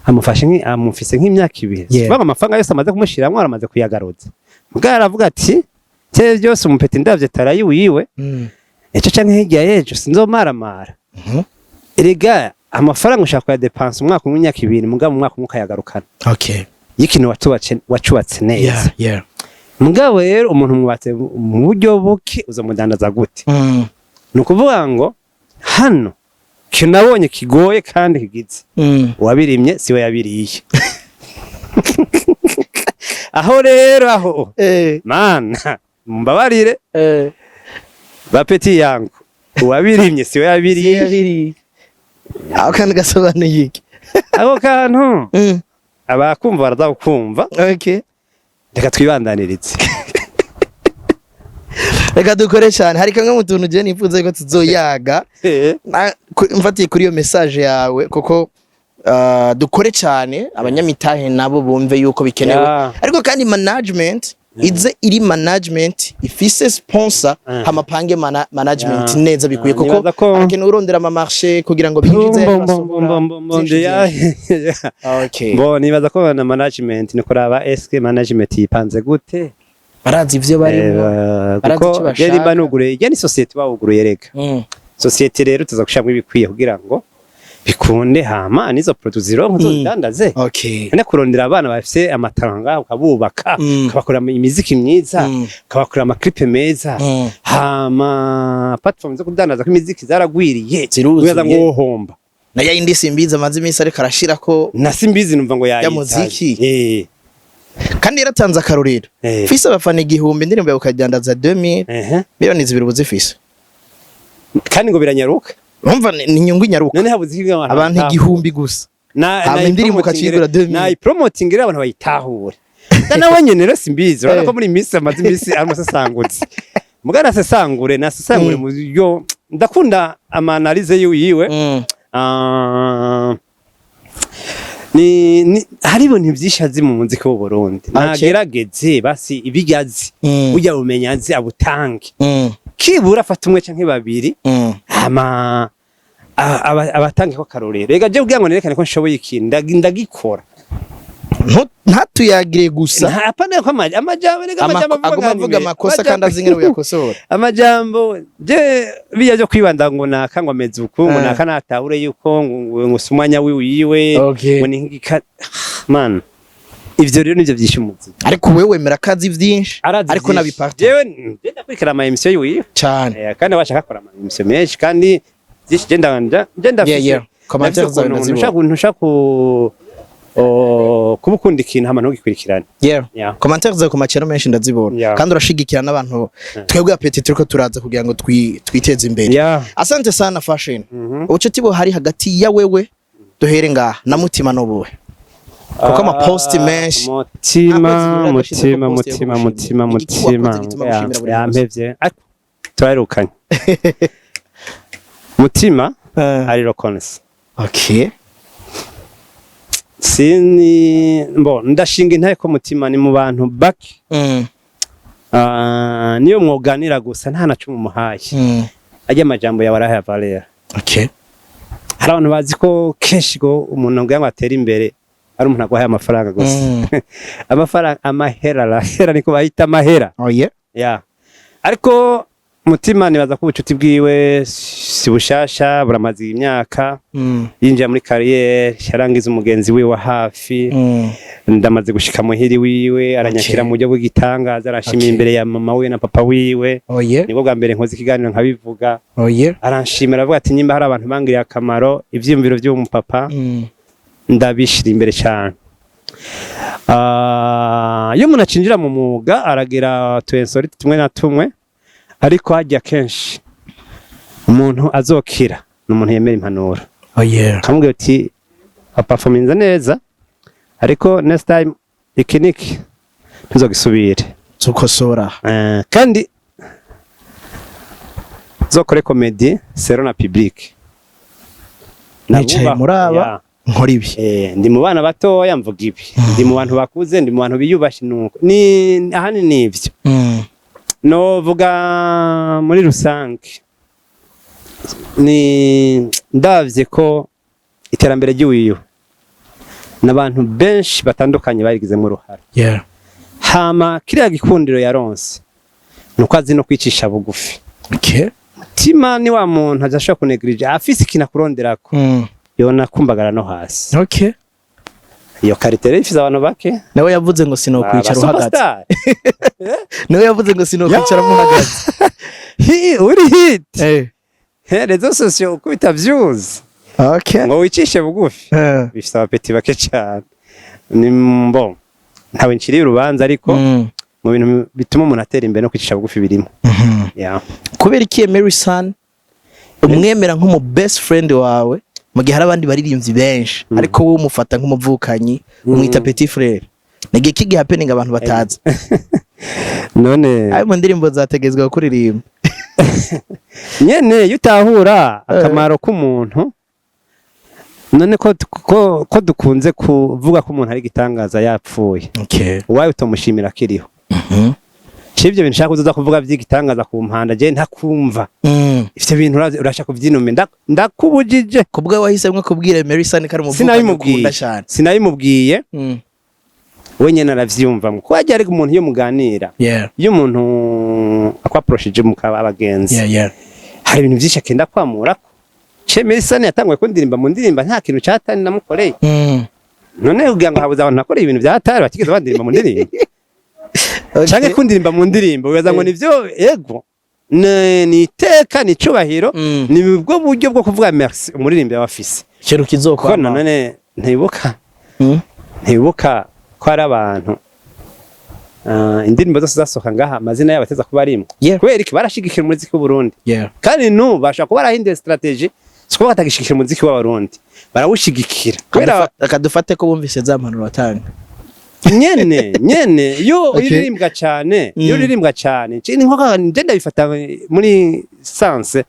amufashe amufise nk'imyaka 2. Kuvuga amafaranga yose amaze kumushiramwo aramaze kuyagaruza, mugabo aravuga ati cye byose umu petit ndavye tarayi wiwe, ejo canke hirya y'ejo sinzomaramara. Erega amafaranga ushaka kuyadepansa umwaka umwe, imyaka 2, mugabo mu mwaka umwe ukayagarukana iyo ikintu wacubatse neza. Mugabo rero umuntu mwubatse mu buryo buke, uzomudandaza gute? Ni ukuvuga ngo hano ikintu nabonye kigoye kandi kigize, uwabirimye siwe yabiriye. Aho rero aho, mana mumbabarire, ba petits yangu, uwabirimye siwe yabiriye. Yabiriye. Aho kandi gasobanuye iki? Ako kantu abakumva baraza kukumva. Reka twibandanirize. Reka dukore cyane. Hari kamwe mu tuntu je nifuza ko tuzoyaga. Mfatiye kuri iyo message yawe, kuko dukore cyane, abanyamitahe nabo bumve yuko bikenewe. Ariko kandi management ize iri management ifise sponsor, hamapange management neza bikwiye, kuko Nibaza ko- harakenewe urondera ama marché kugira ngo binjize. Okay. Bo nibaza ko na management ni kuraba eske management yipanze gute. Barazi ivyo barimo, barazi kuko icyo bashaka. je nimba nuguruye, je ni société bawuguruye reka. Société rero tuza gushiramo ibikwiye kugira ngo bikunde, hama nizo produits zironka uzozidandaze. None kurondera abana bafise amataranga ukabubaka, ukabakorera imiziki myiza, ukabakorera ama clip meza, hama platform zo kudandaza ko imiziki zaragwiriye. Ziruzuye. Wibaza ngo wohomba? Na ya yindi Simbizi amaze iminsi ariko arashirako. Na Simbizi numva ngo yayitaye. Muziki. Kandi yaratanze akarorero. Fise abafana 1000, indirimbo yawe ukadandaza 2000, 2 miliyoni uba uzifise. Kandi ngo biranyaruka. Urumva ni inyungu inyaruka. None habuze iki abantu Abantu batahura? 1000 gusa. Na Hama indirimbo ukacigura 2000. Nayipromoting rero abantu bayitahure. Da nawe nyene rero simbizi, urabona ko muri minsi amaze iminsi ari umusesangutsi. Muga nasesangure, nasesangure mu buryo ndakunda ama analyse yiwe. Ah, ni hari ibintu vyinshi azi mu muziki w'u Burundi. Nagerageze basi ibigazi burya bumenya azi abutange, kibura afata umwe canke babiri, hama abatange ko karorero. Rega je kugira ngo nerekane ko nshoboye ikintu, ndagikora. Ntatuyagire gusa. Apana ko amajambo, rega amajambo aguma avuga amakosa kandi azi ingene uyakosora. Amajambo je biya byo kwibanda ngo naka ngo ameze uku, ngo naka natahure yuko ngo si umwanya wiwe, ngo ni nk'igika man. Ivyo rero nivyo vyishe umuziki. Ariko wewe wemera ko azi vyinshi? Arazi ariko vyinshi. Nabiparta. Jewe nje ndakurikira ama émission yiwe. Cyane. Kandi washaka akora ama émission menshi kandi vyinshi, je ndanja je ndafise Commentaires zawe ndazibona. Ntushaka kuba ukunda ikintu hama ntugikurikirane. Commentaires zawe ku macero menshi ndazibona. Kandi urashigikira n'abantu twebwe apeti turiko turaza kugira ngo twiteze imbere. Asante sana, Fashion. Ubucuti buhari hagati ya wewe, duhere ngaha, na Mutima n'ubuhe? Kuko ama post menshi. Mutima, Nta kwezi Mutima, post yo Mutima, kugushimira. Mutima, Igiki Mutima wakoze gituma gushimira buri munsi? Yampevye ariko turaherukanye. Mutima ari reconnaissant. Sini mbo ndashinga intaye ko Mutima ni mu bantu bake. Ah, niyo mwoganira gusa nta na cumi umuhaye, ajya amajambo yawe arahaye valeur. Hari abantu bazi ko kenshi ko umuntu ngo atere imbere ari umuntu aguhaye amafaranga gusa. Amafaranga, amahera, arahera, niko bahita amahera. Oh yeah. Ya, ariko Mutima nibaza ko ubucuti bwiwe si bushasha, buramaze imyaka. Yinjira muri carrière yarangiza umugenzi wiwe wa hafi. Ndamaze gushika muhiri wiwe, aranyakira mu buryo bw'igitangaza, arashimira imbere ya mama wiwe na papa wiwe. Oh yeah. Nibwo bwa mbere nkoze ikiganiro nkabivuga. Oh yeah. Aranshimira, avuga ati nyimba hari abantu bangiriye akamaro, ivyiyumviro vy'uwo mupapa ndabishira imbere cyane. Ah, iyo umuntu acinjira mu mwuga aragira tu insolite tumwe na tumwe, ariko hajya kenshi umuntu azokira ni umuntu yemera impanuro. Oh yeah. Akamubwira uti aperforminze neza, ariko next time iki niki ntuzogisubire. Zukosora. Kandi zokore comédie selon na public. Nicaye muri aba nkora ibi. Ndi mu bana batoya mvuga ibi, ndi mu bantu bakuze, ndi mu bantu biyubashe, nuko ni ahanini nivyo. Novuga muri rusange ni ndavye ko iterambere ry'iwiwe n'abantu benshi batandukanye barigizemo uruhare. Hama kiriya gikundiro yaronse nuko azi no kwicisha bugufi. Mutima ni wa muntu adashobora kunegirija afise ikintu akuronderako, yona kumbagara no hasi. Iyo qualité rero ifise abantu bake. Nawe yavuze ngo sinokwicara Aba uhagaze. superstar. Nawe yavuze ngo sinokwicara muhagaze. Uri hit. Réseaux sociaux ukubita views ngo wicishe bugufi, bifise abapeti bake cyane. Ni mbo ntawe nciriye urubanza, ariko mu bintu bituma umuntu atera imbere no kwicisha bugufi birimo. Yeah. Kubera iki Mary San umwemera nk'umu best friend wawe mu gihe hari abandi baririmbyi benshi, ariko wowe umufata nk'umuvukanyi, umwita petit frère? Ni igihe kigi happening abantu batazi. None ayo mu ndirimbo zategezwa kuririmba. Nyene iyo utahura akamaro k'umuntu, none ko dukunze kuvuga ko umuntu ari igitangaza yapfuye, uwawe utomushimira akiriho? Ivyo bintu nshaka kuzoza kuvuga vy'igitangaza ku mpanda, je ntakumva. Ivyo bintu urashaka kuvyinumira, ndakubujije. Kubwo wahisemwo kubwira Mary San ko ari umuvukanyi Sinabimubwiye. ukunda cyane. Sinabimubwiye, we nyene aravyiyumvamwo, kuko hajya ariko umuntu iyo muganira, iyo umuntu akwaproshije mukaba abagenzi, hari ibintu vyinshi akenda kwamurako. Ce Melisane yatanguye kundirimba mu ndirimba, nta kintu catari namukoreye. None kugira ngo habuze abantu nakoreye ibintu vyatari batigeze bandirimba mu ndirimbo, canke kundirimba mu ndirimbo wibaza ngo nivyo? Ego, ni iteka, ni icubahiro, ni bwo buryo bwo kuvuga merci umuririmbyi aba afise. Ikintu Kuko kizokwama. None ntibuka ntibuka ko hari abantu, indirimbo zose zasohoka ngaha amazina yabo ateza kuba arimwo. Kubera iki? Barashigikira umuziki w'u Burundi. Kandi n'ubu bashobora kuba barahinduye stratégie. Siko batagishigikira umuziki w'Abarundi, barawushigikira kubera Reka dufate ko bumvise za mpanuro batanga. Nyene nyene iyo uririmbwa cyane, iyo uririmbwa cyane, ni nko nje ndabifata muri sense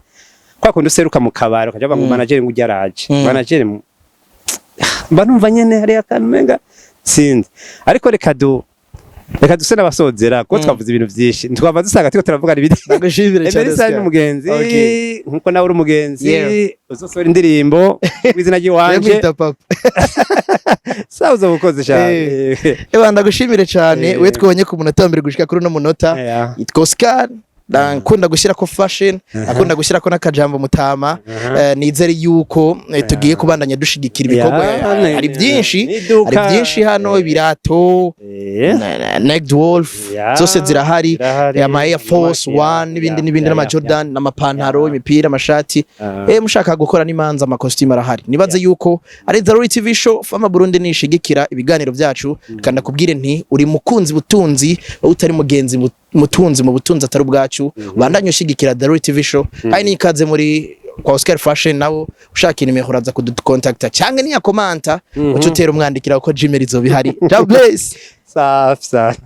kwa kundi useruka mu kabari, ukaja ngo manager ngo ujya araje. Manager mba numva nyene hariya akantu umenga sinzi, ariko reka duse n'abasozera kuko twavuze ibintu byinshi, twava dusanga turiko turavugana ibindi. Ndagushimire cyane, Emerson Oscar. ni umugenzi, nkuko nawe uri umugenzi. Uzosohora indirimbo mw'izina ry'iwanje. Mwita papa. Sawa, uzoba ukoze cyane. Ewa, ndagushimire cyane. We twabonye ku munota wa mbere gushika kuri uno munota. Yitwa Oscar, akunda gushyirako fashion, akunda gushyirako n'akajambo mutama. Nizere yuko tugiye kubandanya dushigikira ibikorwa. Hari byinshi, N'iduka. hari byinshi hano, ibirato, Naked Wolf, zose zirahari. Zirahari. Ama Air Force One n'ibindi n'ibindi, n'ama Jordan n'amapantaro, imipira, amashati. Mushaka gukora n'imanza, amakositimu arahari. Nibaze yuko ari Zaruri TV Show, Fama Burundi nishigikira ibiganiro byacu. Kandi akubwire nti uri mukunzi butunzi, wowe utari mugenzi mutunzi mu butunzi atari ubwacu, ubandanye ushigikira Daruri TV Show. Hari n'ikaze muri kwa Oscar Fashion. Nawo ushaka inimero uraza kudukontakta cyangwa niya komanta uca utera umwandikira kuko Gmail izoba ihari. God bless. Safi safi.